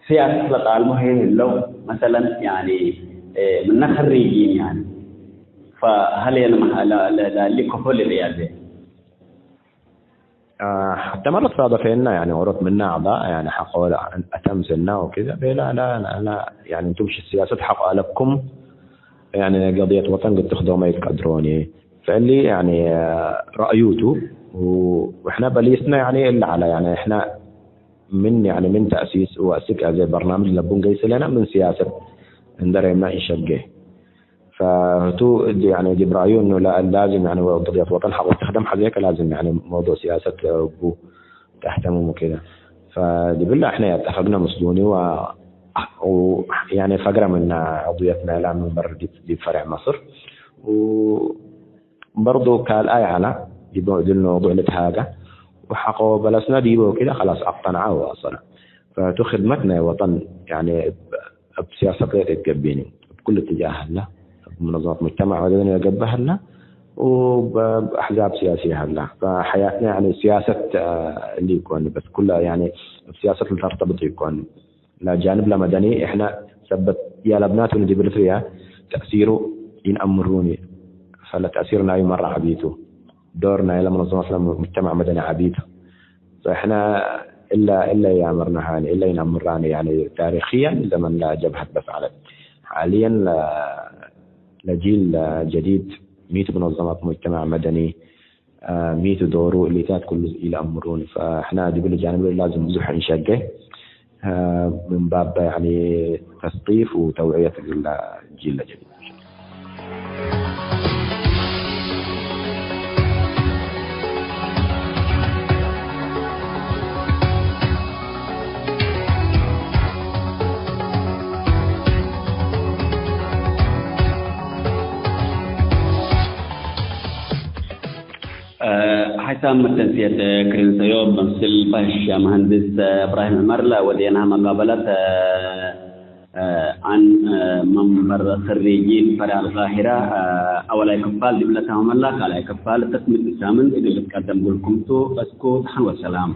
ሲያሰት ለጣልሞ ህይ ህለው፣ መሰለን፣ ያኒ፣ እ፣ ምነ ኸሪጂን፣ ያኒ፣ ፈሀል የነ መሐ-፣ ለ-፣ ለ-፣ ለእሊ ከፎ ልርያ ዘ? አ፣ ሐቴ መረት ሳደፌና፣ ያኒ፣ ኦሮት ምነ አዕዳእ፣ ያኒ፣ ሐቆ አተምስና ወከዘ ቤላ፣ ላ፣ ላ፣ ላ፣ ያኒ፣ እንቱም ሽ ሲያሰት ሐቆ አለኩም፣ ያኒ፣ ቀድየት ወጠን ግድ ትክደመ ኢትቀድሮኒ። ፈእሊ፣ ያኒ፣ ረአዩ ቱ፣ ወእሕና በሊስና፣ ያኒ፣ እለ ዐለ፣ ያኒ፣ እሕና ምን፣ ያኒ፣ ምን ተእሲስ ወአስክ አዜ በርናምጅ ለቡ እንገይስ ለነ ምን ሲያሰት እንደ ሬምና ኢሸጌ። ፈህቱ እድ፣ ያኒ፣ ዲብ ረአዩ እኑ ላ-፣ ላዝም፣ ያኒ፣ ወቅድየት ወጠን ሐቆ ተክደም ሐዜከ ላዝም፣ ያኒ፣ መውዱዕ ሲያሰት እቡ ተህተምም ወኬደ። ፈዲብለ እሕነ ያተፈግነ ምስሉኒ ወ-፣ ወ-፣ ያኒ፣ ፈግረ ምነ ዕዱየት ናይላ መንበር ዲብ፣ ዲብ ፈሬዕ መስር። ወበርዱ ካልኣይ ዐለ፣ ዲብ፣ ዲብ መውዱዕ ልትሃገ ወሐቆ በለስነ ዲበ ወኬደ፣ ከላስ አቅተንዐ ወአሰለ። ፈህቱ ክድመት ናይ ወጠን፣ ያኒ፣ እብ፣ እብ ሲያሰት ሌጠ እት ገብእኒ፣ እብ ኩሉ እትጃህ ሀላ፣ እብ ሙነዘመት ሙጅተማዕ መደኒ ለገብእ ሀላ፣ ወእብ አሕዛብ ሲያስየ ሀላ። ፈሐያትና፣ ያኒ፣ ሲያሰት፣ አ፣ እሊ ኢኮን፣ በስ ኩለ፣ ያኒ፣ እብ ሲያሰት ልተርተብጥ ኢኮን። ለጃንብ ለመደኒ፣ እሕነ ሰበት ያለብናቱ ዲብ ኤሪትርያ ተእሲሩ ኢነአምሩኒ፣ ፈለ ተእሲር ናዩ መረ ዐቢ ቱ። ዶር ናይለ ሙነዘመት ለሙጅተማዕ መደኒ ዐቢ ቱ። ፈእሕነ እለ፣ እለ ኢአምርናሃኒ፣ እለ ኢነአምራኒ፣ ያኒ ታሪክየን ዘመን ለጀብሀት በስ ዐለት። ሓልየን ለ-፣ ለጂል ጀዲድ ሚቱ ሙነዘመት ሙጅተማዕ መደኒ፣ አ፣ ሚቱ ዶሩ እሊታት ኩሉ ኢለአምሩኒ። ፈእሕነ ዲብለ ጃንብ ላዝም ብዙሕ እንሸጌ፣ አ፣ ምን ባብ ያኒ ተስቂፍ ወተውዕየት እግለ ጂል ለጀዲድ። እ፣ ሐይሳም መተንስየት ክርን ሰዮ በምስል ባሽ መሀንድስ እብራሂም ዑመር ለወዴናሃ መቃበለት፣ እ፣ እ፣ አን፣ እ፣ መንበር ክሪጂን ፈሬዕ አልቃሂራ፣ እ፣ አወላይ ክፋል ዲብለ ታመመላ፣ ካልኣይ ክፋል ተትምት ሳምንት እግል ልትቀደም እግልኩም ቱ። እስኩ ደሐን ወሰላም።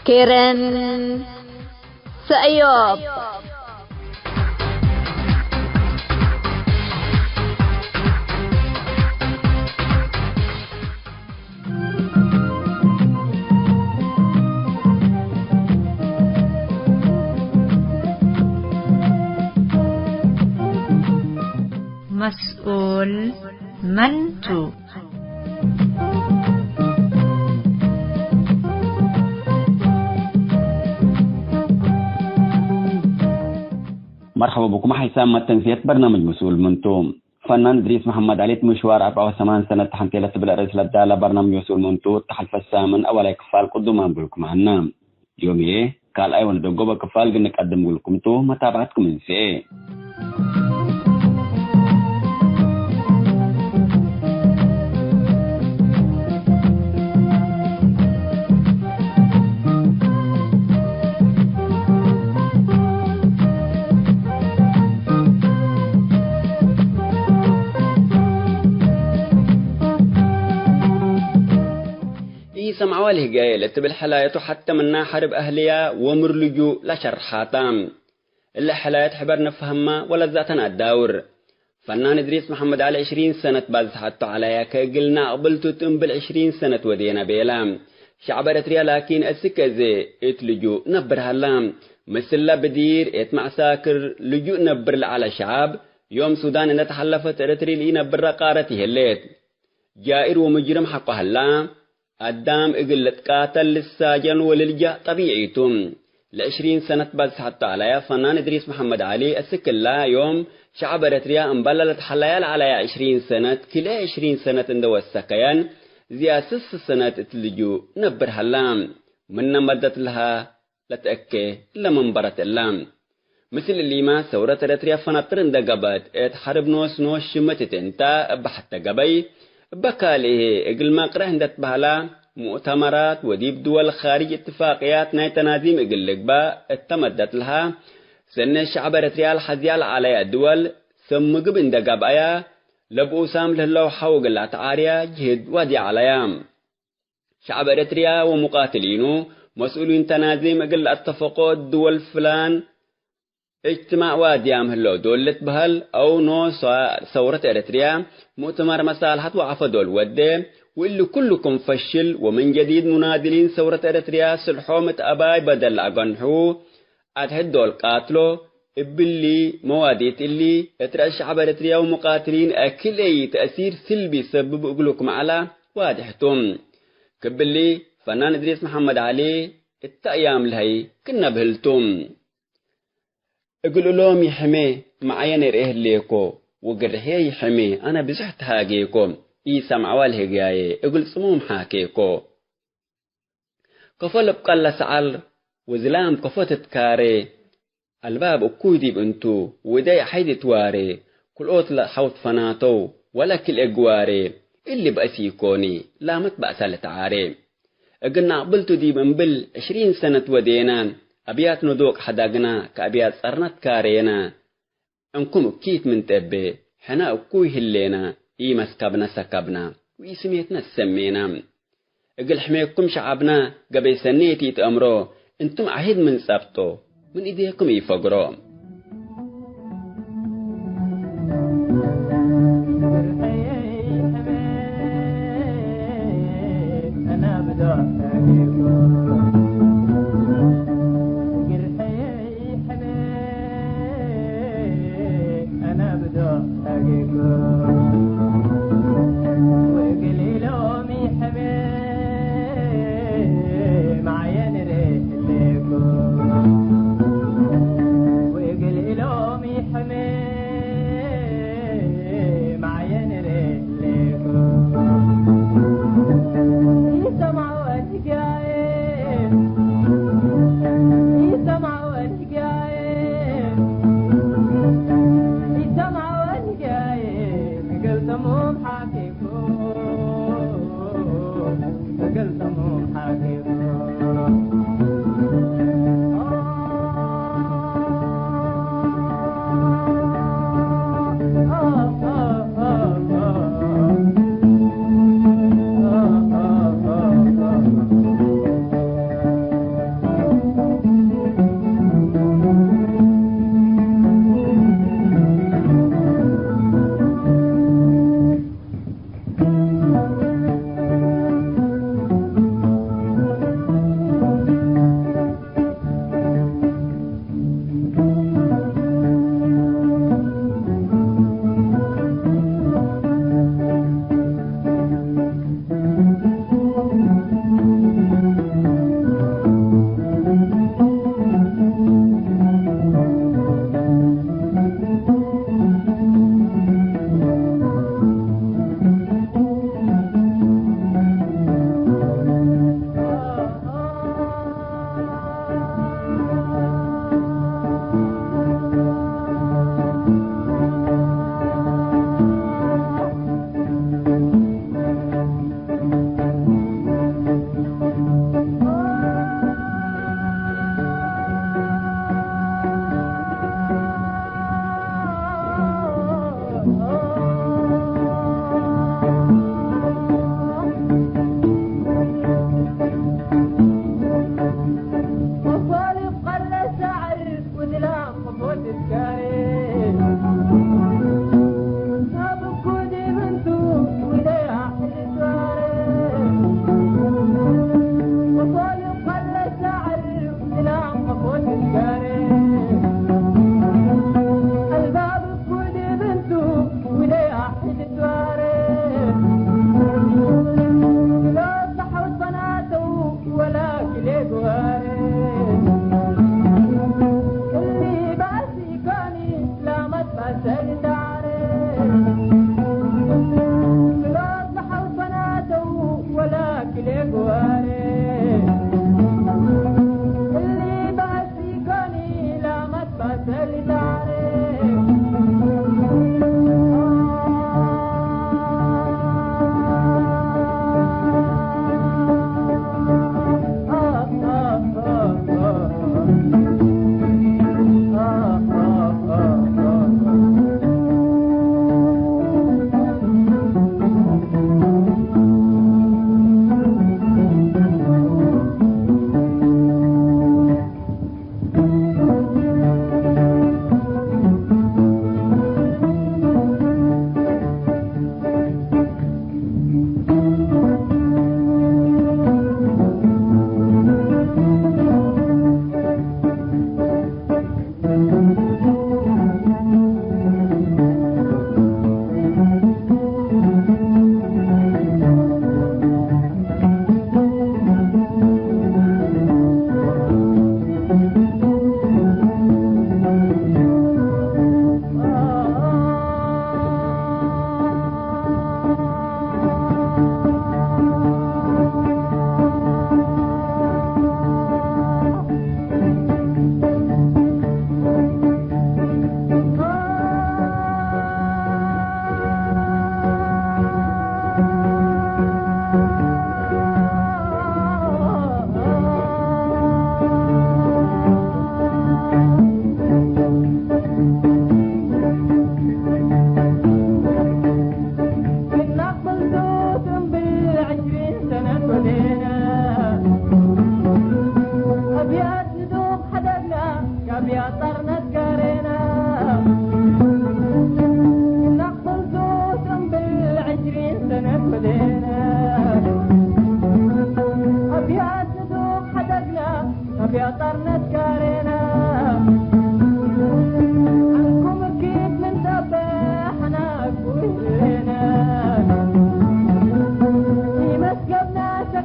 ኬረን ሰእዮብ። መስኡል መን ቱ? መርሐበ ብኩም ሐይሳም መተንስየት በርናምጅ መስኡል መን ቱ። ፈናን እድሪስ መሐመድ ዐሊ እት ምሽዋር አርበዕ ወሰማን ሰነት ተሐንቴ ለትብል ርእስ ለዳለ በርናምጅ መስኡል መን ቱ እት ሐልፈ ሳምን አወላይ ክፋል ቅዱም አንብርኩም ዐልነ። ዮም ህዬ ካልኣይ ወንደጎበ ክፋል እግል ንቀድም እግልኩም ቱ፣ መታብዐትኩም እንሴ። ኢሰምዐዋ ለህጋየ ለትብል ሕላየቱ ሐተ ምና ሐርብ አህልያ ወምር ልጁእ ለሸርሓታ። እለ ሕላየት ሕበር ንፍሀማ ወለዛተን አዳውር። ፈናን እድሪስ መሐመድ ዐሊ ዕሽሪን ሰነት ባዝሐቱ ዐለያ ከእግል ናቅብልቱ እት እምብል ዕሽሪን ሰነት ወዴነ ቤላ። ሸዕብ ኤረትርያ ላኪን እስክ እዜ እት ልጁእ ነብር ሀላ። ምስለ ብዲር እት መዕሳክር ልጁእ ነብር ለዐለ ሸዐብ፣ ዮም ሱዳን እንዴ ተሐለፈት ኤረትርይ ለኢነብረ ቃረት ይህሌት። ጃኢር ወሙጅርም ሐቆ ሀላ። አዳም እግል ልትቃተል ልሳጀን ወልልጃእ ጠቢዒ ቱ። ለዕሽሪን ሰነት ባዝሐቱ ዐለያ ፈናን እድሪስ መሐመድ ዐሊ እስክላ ዮም ሸዐብ ኤረትርያ እምበለ ለትሐለያ ለዐለያ ዕሽሪን ሰነት ክልኤ ዕሽሪን ሰነት እንዴ ወሰከየን ዝያድ ስስ ሰነት እት ልጁእ ነብር ሀላ። ምነ መደት ለሀ ለትአኬ እለ መንበረት እለ። ምስል እሊመ፣ ሰውረት ኤረትርያ ፈናጥር እንዴ ገብአት፣ እት ሐርብ ኖስ ኖስ ሽመት እት እንተ እበ ሐቴ ገበይ፣ እበ ካልእ ህዬ እግል መቅረሕ እንዴ ትበህላ፣ ሙእተመራት ወዲብ ድወል ካርጅ እትፋቅያት ናይ ተናዚም እግል ልግበእ እተ መደት ለሀ፣ ሰኔት ሸዐብ ኤረትርያ ለሐዝያ ለዐለያ ድወል ሰብ ምግብ እንዴ ገብአያ፣ ለብኡሳም ለህለው ሐው እግል ለአትዓርያ ጅህድ ዋድያ ዐለያ። ሸዐብ ኤረትርያ ወሙቃትሊኑ፣ መስኡሊን ተናዚም እግል ለአተፈቆ ድወል ፍላን እጅትማዕ ዋድያም ህለው ዶል ልትበህል፣ አው ኖስ ሰውረት ኤረትርያ፣ ሙእተመር መሳልሐት ወዐፈ ዶል ወዴ፣ ወእሊ ኩሉ ክም ፈሽል፣ ወምን ጀዲድ ሙናድሊን ሰውረት ኤረትርያ ስልሖም እት አባይ በደል ለአገንሑ፣ አድሕድ ዶል ቃትሎ፣ እብሊ መዋዲት እሊ፣ እት ረአስ ሸዐብ ኤረትርያ ወሙቃትሊን አክልኤ ተእሲር ስልቢ ሰብብ እግሉ ክም ዐለ ዋድሕ ቱ። ክብሊ፣ ፈናን እድሪስ መሐመድ ዐሊ፣ እተ አያም ለሀይ ክነ ብህል ቱ። እግል እሎም ይሕሜ መዓየን እርኤ ህሌኮ፣ ወግርሕዬ ይሕሜ አነ ብዞሕ ተሃጌኮ፣ ኢሰምዐዋ ለህግያዬ እግል ጽሙም ሓኬኮ። ከፎ ልብቀል ለሰዐል ወዝላም ከፎ ትትካሬ፣ አልባብ እኩይ ዲብ እንቱ፣ ወእደይ ሐይድ ትዋሬ፣ ክልኦት ለሐውት ፈናተው፣ ወለ ክልኤ ግዋሬ፣ እሊ በእስ ኢኮኒ፣ ላመት በእሰ ልትዓሬ። እግል ናቅብልቱ ዲብ እምብል ዕሽሪን ሰነት ወዴነ፣ አብያት ንዶቅ ሐዳግና፣ ከአብያት ጸርነት ካሬነ፣ እንኩም እኪት ምን ጠቤ፣ ሕነ እኩይ ህሌነ፣ ኢመስከብነ ሰከብነ፣ ወኢስሜትነ ትሰሜነ። እግል ሕሜኩም ሸዐብነ፣ ገበይ ሰኔት ኢትአምሮ፣ እንቱም ዐሂድ ምን ጸብጦ፣ ምን እዴኩም ኢፈግሮ።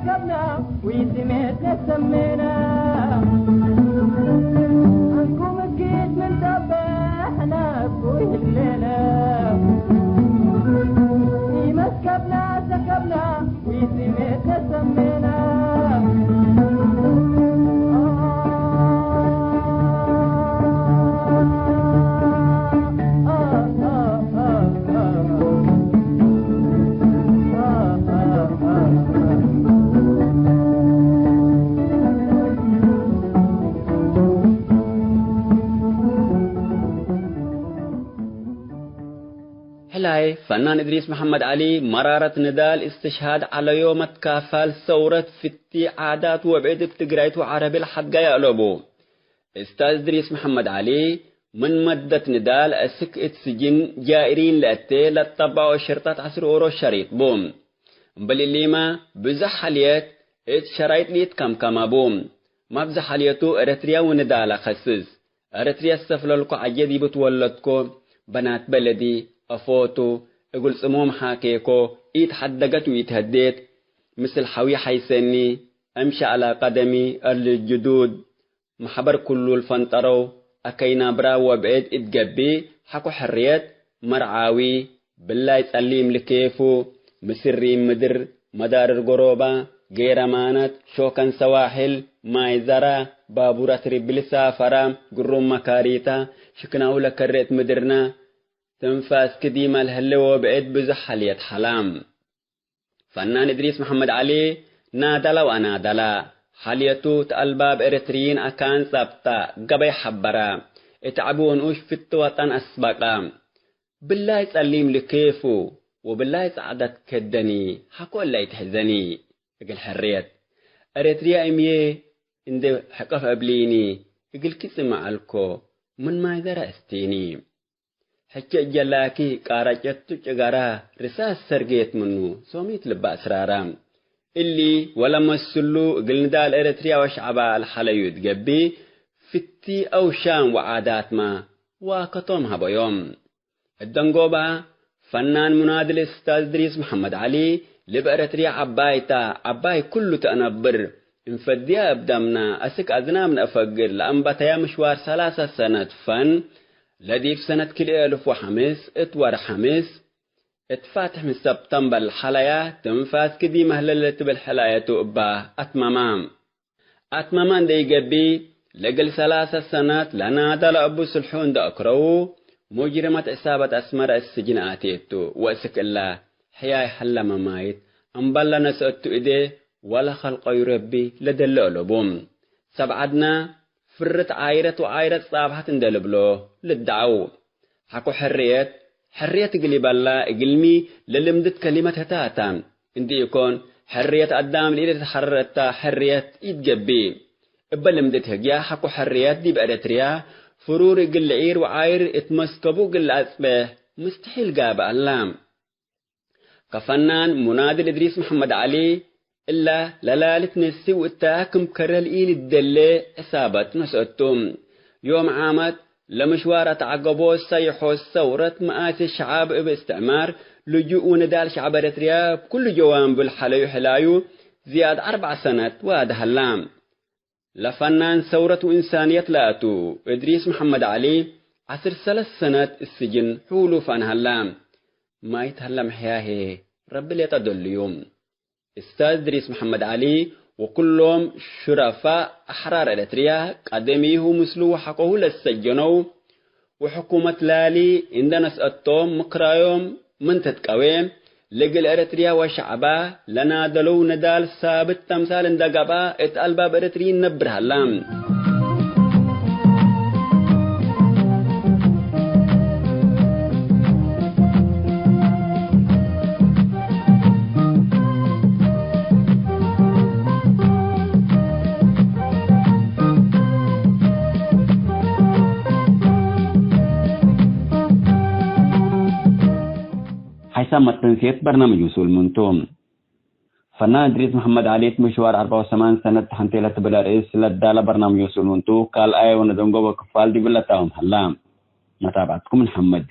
ሰብና ወይስሜት ነሰሜና፣ አንኩም እኪት ምን ጸበሕና እኩይ ህሌና። ኢመስከብና ሰከብና ወይስሜት ነሰሜና። ሕላይ ፈናን እድሪስ መሐመድ ዐሊ፣ መራረት ንዳል እስትሽሃድ ዐለዮ መትካፋል ሰውረት ፍቲ ዓዳት ወብዕድ እብ ትግራይት ወዐረቢ ለሐድጋይ አለቡ። እስታዝ እድሪስ መሐመድ ዐሊ፣ ምን መደት ንዳል አስክ እት ስጅን ጃኢሪን ለአቴ ለጠባኦ ሽርጠት ዐስር ኦሮ ሸሪጥ ቡ። እምበል እሊመ፣ ብዞሕ ሐልየት እት ሸራይጥ ለኢትከምከመ ቡ። ማብዘ ሐልየቱ ኤረትርያ ወንዳለ ከስስ። ኤረትርያ ሰፍለልኮ ዐጀ ዲብ ትወለድኮ፣ በናት በለዲ፣ አፎቱ፣ እግል ጽምኦም ሓኬኮ፣ ኢትሐደገት ወኢትሀዴት፣ ምስል ሐዊ ሐይሰኒ፣ አምሺ ዐለ ቀደሚ፣ አርድ ጅዱድ፣ መሕበር ኩሉ ልፈንጠረው፣ አከይ ናብራ ወብዕድ እት ገብእ፣ ሐቆ ሕርየት፣ መርዓዊ፣ ብላይ ጸሊም ልኬፉ፣ ምስሪም ምድር፣ መዳርር ጎሮባ፣ ጌረ ማነት፣ ሾከን ሰዋሕል፣ ማይ ዘራ፣ ባቡራት ሪብ ልሳፈራ፣ ግሩም መካሪታ፣ ሽክናሁ ለከሬት ምድርና፣ ትንፋስ ክዲመ ለህለ ወብዕድ ብዙሕ ሐልየት ሐላም። ፈናን እድሪስ መሐመድ ዐሊ ናደለ ወአናደለ። ሐልየቱ ተአልባብ ኤረትርይን አካን ጸብጠ፣ ገበይ ሐበረ። እት ዐቢ ወንኡሽ ፍቲ ወጠን አስበቀ። ብላይ ጸሊም ልኬፉ ወብላይ ጸዕደት ከደኒ፣ ሐቆ እለ ኢትሕዘኒ። እግል ሕርየት ኤረትርያ እምዬ እንዴ ሕቀፍ እብሊኒ፣ እግልኪ ጽመ ዐልኮ፣ ምን ማይ ዘረ እስቲኒ። ሕቼ እጀላኪ ቃረጨቱ ጭገራ፣ ርሳስ ሰርጌት ምኑ፣ ሶሚት ልበ አስራራ። እሊ ወለመስሉ እግል ንዳል ኤረትርያ ወሸዐባ ለሐለዩ እት ገብእ፣ ፍቲ አው ሻም ወዓዳትመ ዋከቶም ሀበዮም። እት ደንጎባ፣ ፈናን ሙናድል እስታዝ እድሪስ መሐመድ ዐሊ፣ ልብ ኤረትርያ ዐባይ ተ፣ ዐባይ ኩሉ ተአነብር፣ እንፈድያ እብ ደምና፣ አስክ አዝናም ነአፈግር ለአንበተያ ምሽዋር ሰላሰ ሰነት ፈን፣ ለዲብ ሰነት ክልኤ እልፍ ወሐምስ እት ወር ሐምስ፣ እት ፋትሕ ምን ሰብተምበር ለሐለያ ትንፋስ ክዲመ ህለ ለትብል ሕላየቱ እባ አትመማ። አትመማ እንዴ ኢገብእ፣ ለእግል ሰላሰ ሰነት ለናደለ እቡ ስልሑ እንዴ አክረዉ፣ ሙጅርመት ዕሳበት አስመረ እት ስጅን አቴቱ፣ ወእስክ እለ ሕያይ ሀለ መማይት፣ እምበል ለነስአቱ እዴ ወለከልቀዩ ረቢ ለደለ አለቡ። ሰብ ዐድነ፣ ፍርት ዓይረት ወዓይረት ጻብሐት እንዴ ልብሎ ልደዐው። ሐቆ ሕርየት፣ ሕርየት እግል ኢበላ እግልሚ ለልምድት ከሊመት ህተ ተ። እንዲ ኢኮን፣ ሕርየት አዳም ለኢልትሐረር እተ ሕርየት ኢትገብእ። እበ ልምድት ህግያ ሐቆ ሕርየት ዲብ ኤረትርያ ፍሩር እግል ልዒር ወዓይር እት መስከቡ እግል ለአጽቤሕ ምስትሒል ጋብእ አላ። ከፈናን ሙናድል እድሪስ መሐመድ ዐሊ፣ እለ ለላልት ነስው እተ ክም ከረ ለኢልደሌ ዕሳበት ነስአቱ። ዮም ዓመት ለምሽዋር አትዐገቦ ሰይሖ ሰውረት መኣሲ ሸዓብ እብ እስትዕማር ልጁእ ወንዳል ሸዓብ ኤረትርያ እብ ኩሉ ጀዋንቡ ለሐለዩ ሕላዩ ዝያድ አርበዕ ሰነት ዋዲ ሀላ። ለፈናን ሰውረት ወእንሳንየት ለአቱ እድሪስ መሐመድ ዐሊ፣ ዐስር ሰለስ ሰነት እት ስጅን ሕሉፍ አነ ሀላ። ማይት ሀለ መሕያሄ ረቢ ሌጠ ዶልዩ። እስታዝ እድሪስ መሐመድ ዐሊ ወኩሎም ሹረፋእ አሕራር ኤረትርያ፣ ቀደሚሁ ምስሉ ወሐቆሁ ለሰጀነው፣ ወሕኩመት ላሊ እንደ ነስአቶም ምክራዮም ምን ትትቀዌ፣ ለእግል ኤረትርያ ወሸዕባ ለናደለው ንዳል ሳብት ተምሳል እንደ ገብአ፣ እት አልባብ ኤረትርይን ነብር ሀላ። ሐይሳም መተንሴት በርናምጅ ውሱል ምንቱ። ፈናን እድሪስ መሐመድ ዐሊ እት ምሽዋር አርበዕ ወሰማን ሰነት ሐንቴ ለትብል አርእስ ለዳለ በርናምጅ ውሱል ምንቱ፣ ካልአየ ወነደንጎበ ክፋል ዲብለ ታምም ሀላ። መታብዐትኩም እንሐመድ።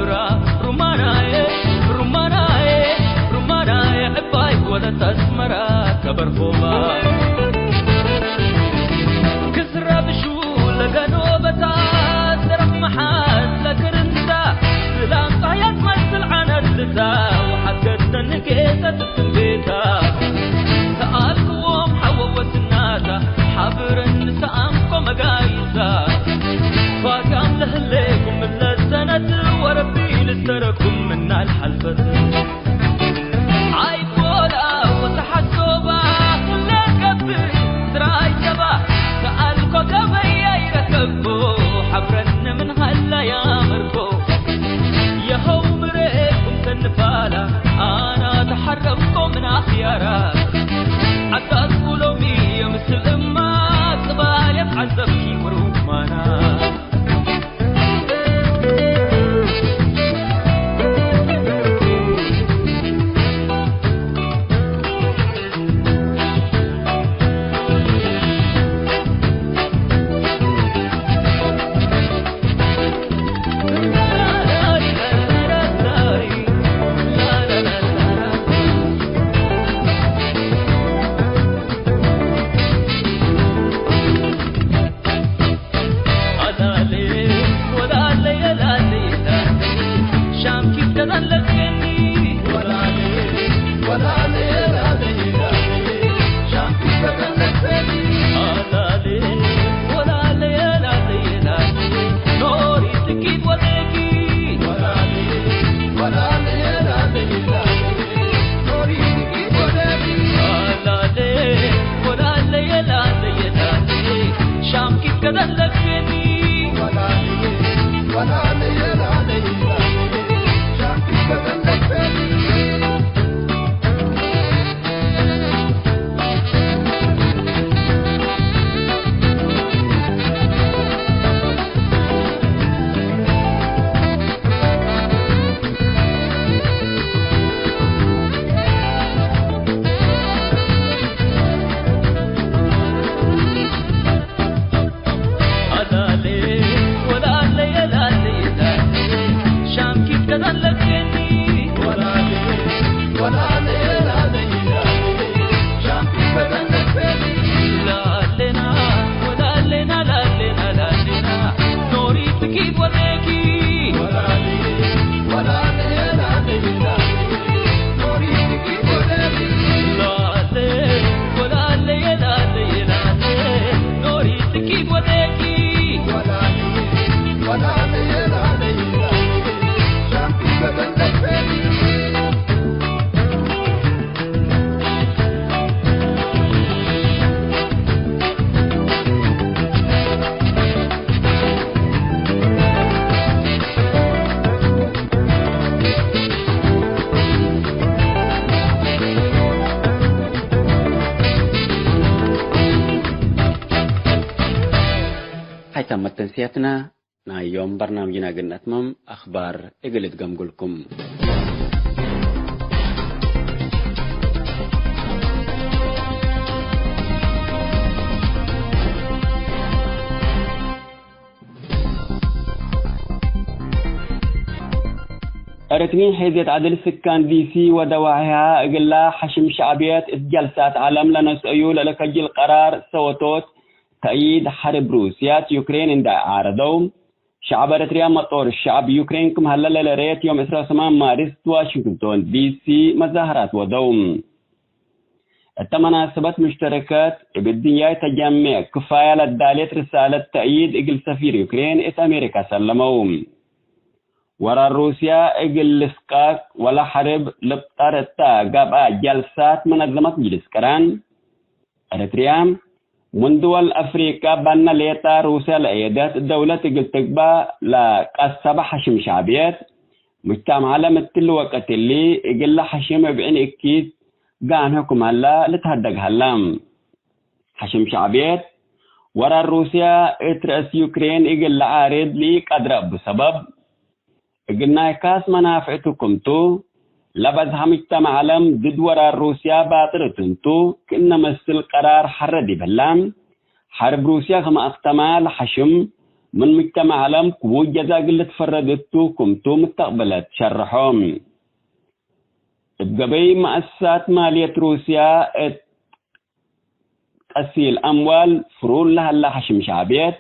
ሩማናየ፣ ሩማናየ፣ ሩማናየ ዕባይ ወለት አስመራ ከበርሆባ። ክስራ ብሹ ለገኖበታ፣ ስረሕ መሓዝ ለክርንታ፣ ስላም ጻህያት መስል ዓነትታ፣ ወሓት ገሰን ጌሰት ትንቤታ። ሰአልክዎም ሐወ ወስናታ፣ ሓብረን ሰአምኮ መጋይሳ። ፋጋም ለህሌኩም ለሰነት ወረቢ ልስተረኩም ምናል ሐልፈት። ዓይቦላ ወተሐሶባ ለገብእ ስራይ ሰባ ሰአልኮ ገበያ ይረከብኮ ሐብረን ምን ሀላ ያመርኮ የኸው ምሬኩም ሰንፋላ አና ተሐረምኮ ምን አኽያራ። ዐዳት ሎሚ የምስል እማ ጽባል የትዓዘብኪ ወሩማና። ሀይታም መተንስያትና ናይ ዮም በርናምጅና እግል ነትመም፣ አኽባር እግል እትገምጉልኩም። ኤረትርዪን ሔዝየት ዐድል ስካን ዲሲ ወደዋሂሃ እግላ ሐሽም ሸዕብየት እት ጀልሳት ዐለም ለነስአዩ ለለከጅል ቀራር ሰወቶት ተእይድ ሐርብ ሩስያት ዩክሬን እንዳ ዓረደው፣ ሸዐብ ኤረትርያ መጦር ሸዐብ ዩክሬን ክም ሀለ ለለረየት ዮም ዕስራ ወሰማን ማርስ ዋሽንግቶን ዲሲ መዛሀራት ወደው። እተ መናሰበት ሙሽተረከት እብ እድንያይ ተጀሜዕ ክፋያ ለዳሌት ርሳለት ተእይድ እግል ሰፊር ዩክሬን እት አሜሪካ ሰለመው። ወራር ሩስያ እግል ልስቃቅ ወለሐርብ ልብጠር እተ ገብአ ጀልሳት መነዘመት ምጅልስ ቅራን ኤረትርያ፣ ምን ድወል አፍሪቀ በነ ሌጠ ሩስያ ለአየደት ደውለት እግል ትግበእ ለቀሰበ ሐሽም ሸዕብየት፣ ሙጅተመዕ ዐለም እትሊ ወቅት እሊ እግለ ሐሽም እብ ዕን እኪት ጋንሆ ክም ሀለ ልትሀደግ ሀለ። ሐሽም ሸዕብየት፣ ወራር ሩስያ እት ረአስ ዩክሬን እግል ለዓርድ ለኢቀድረ እቡ ሰበብ፣ እግል ናይ ካስ መናፍዕቱ ክምቱ፣ ለበዝሐ ሙጅተመዕ ዐለም ድድ ወራር ሩስያ ባጥር እት እንቱ፣ ክእነ መስል ቀራር ሐረ ዲብ ህለ፣ ሐርብ ሩስያ ክም አክተመ ለሐሽም፣ ምን ሙጅተመዕ ዐለም ክቡድ ጀዛ እግል ልትፈረድ እቱ ክምቱ ምስተቅበለት ሸርሖ። እብ ገበይ መአሰሳት ማልየት ሩስያ እት ቀሲል አምዋል ፍሩል ለሀላ ሐሽም ሸዕብየት፣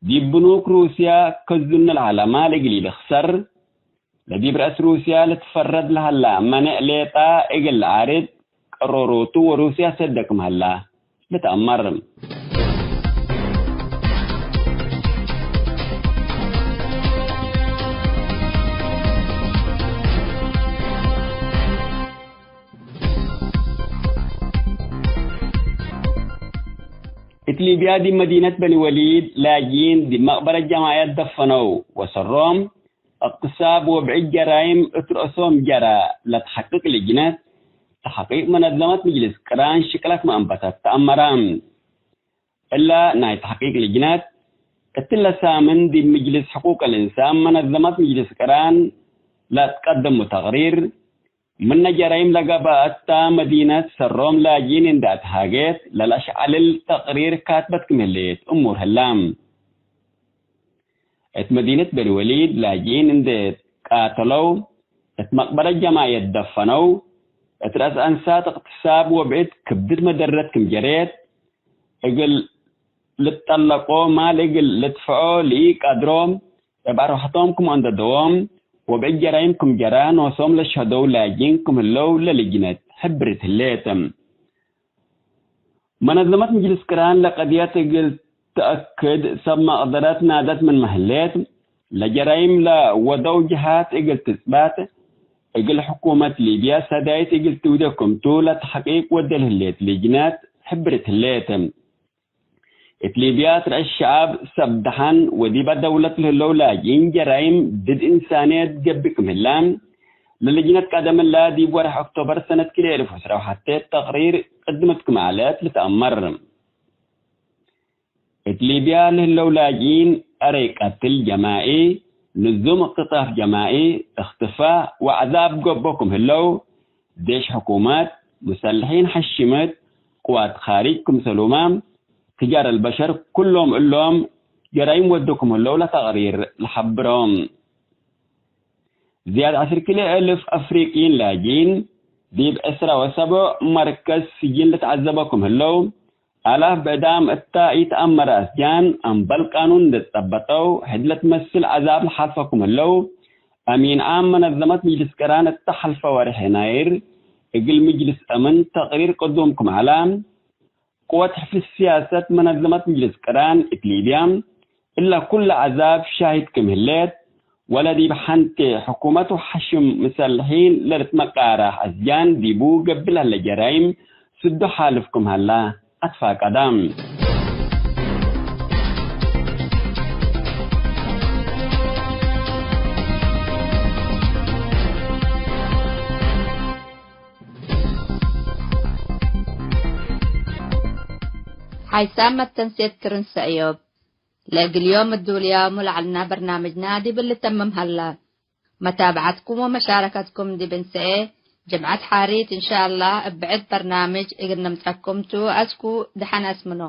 ዲብ ብኑክ ሩስያ ከዙነ ለሀላ ማል እግል ኢልክሰር፣ ለዲብ ረአስ ሩስያ ልትፈረድ ለሀላ መኔዕ ሌጣ እግል ለአርድ ቀሮሮቱ ወሩስያ ሰደ ክም ሀላ ልትአመር። እት ሊብያ ዲብ መዲነት በኒ ወሊድ ላጅኢን ዲብ መቅበረት ጀማዕየት ደፈነው ወሰሮም እቅትሳብ ወብዕድ ጀራይም እት ረአሶም ጀረ ለተሐቅቅ ልጅነት ተሐቂቅ መነዘመት ምጅልስ ቅራን ሽቅለ ክመ አንበተት ተአመረ። እለ ናይ ተሕቂቅ ልጅነት፣ እትለ ሳምን ዲብ ምጅልስ ሕቁቅ ልእንሳን መነዘመት ምጅልስ ቅራን ለአትቀደሙ ተቅሪር፣ ምነ ጀራይም ለገብአ እታ መዲነት ሰሮም ላጅኢን እንዴ አትሃጌት ለለአሽዐልል ተቅሪር ካትበት ክም ህሌት እሙር ህላ። እት መዲነት በኒ ወሊድ ላጅኢን እንዴ ቃተለው፣ እት መቅበረት ጀማዕየት ደፈነው፣ እት ረአስ አንሳት እቅትሳብ ወብዕድ ክብድት መደረት ክም ጀሬት፣ እግል ልትጠለቆ ማል እግል ልድፍዖ ለኢቀድሮ፣ እብ አርወሐቶም ክም አንደደዎም ወብዕድ ጀራይም ክም ጀረ ኖሶም ለሸህደው ላጅኢን ክም ህለው ለልጅነት ሕብርት ህሌት። መነዘመት ምጅልስ ቅራን ለቀድየት እግል ተአክድ ሰብ መቅደረት ናደት ምንመ ህሌት፣ ለጀራይም ለወደው ጀሃት እግል ትጽበጥ፣ እግል ሕኩመት ሊብያ ሰዳይት እግል ትውዴ ክምቱ ለተሕቂቅ ወዴ ለህሌት ልጅነት ሕብርት ህሌት። እት ሊብያ እት ረአስ ሸዐብ ሰብ ደሐን ወዲበ ደውለት ለህለው ላጅኢን ጀራይም ድድ እንሳንየት ገብእ ክም ህለ፣ ለልጅነት ቀደም እለ ዲብ ወርሕ ኦክቶበር ሰነት ክልኤ እልፍ ወዐስር ወሐቴ ተቅሪር ቅድመት ክም ዐለት ልትአመር። እት ሊብያ ለህለው ላጅኢን አረይ ቀትል ጀማዒ፣ ንዙም እቅትጣፍ ጀማዒ፣ እክትፋእ ወዐዛብ ገብኦ ክም ህለው፣ ዴሽ ሕኩመት፣ ሙሰልሒን ሐሽመት፣ ቅዋት ካሪጅ ክምሰሉመ፣ ትጃር አልበሸር፣ ኩሎም እሎም ጀራይም ወዱ ክም ህለው ለተቅሪር ለሐብሮ። ዝያድ ዐስር ክልኤ እልፍ አፍሪቅይን ላጅኢን ዲብ ዕስራ ወሰቡዕ መርከዝ ስጅን ልትዐዘቦ ክም ህለው፣ አላፍ ብዕዳም እታ ኢተአመረ አስጃን አምበል ቃኑን እንዴ ጸበጠው፣ ሕድ ለትመስል ዐዛብ ለሓልፎ ክም ህለው፣ አሚን ዓም መነዘመት ምጅልስ ቅራን እተ ሐልፈ ወርሕ የናይር እግል ምጅልስ አምን ተቅሪር ቅዱም ክም ዐለ። ቅወት ሕፍዝ ስያሰት መነዘመት ምጅልስ ቅራን እት ሊብያ፣ እለ ኩለ ዐዛብ ሻሂድ ክም ህሌት፣ ወለ ዲብ ሐንቴ ሕኩመት ወሐሽም ምሰልሒን ለልትመቃራህ አስጃን ዲቡ ገብእ ለህለ ጀራይም ስዱ ሓልፍ ክም ሀላ አትፋቀደ። ሓይሳም መተንሴት ክርን ሰእዮብ። ለእግል ዮም እዱልያሙ ለዐልና በርናምጅና ዲብ ልተምም ሀላ። መታብዐትኩም ወመሻረከትኩም ዲብ እንሰኤ ጅምዐት ሓሪት እንሻአላህ እብ ብዕድ በርናምጅ እግል ነምጸኩም ቱ። አስኩ ደሐን አስምኖ።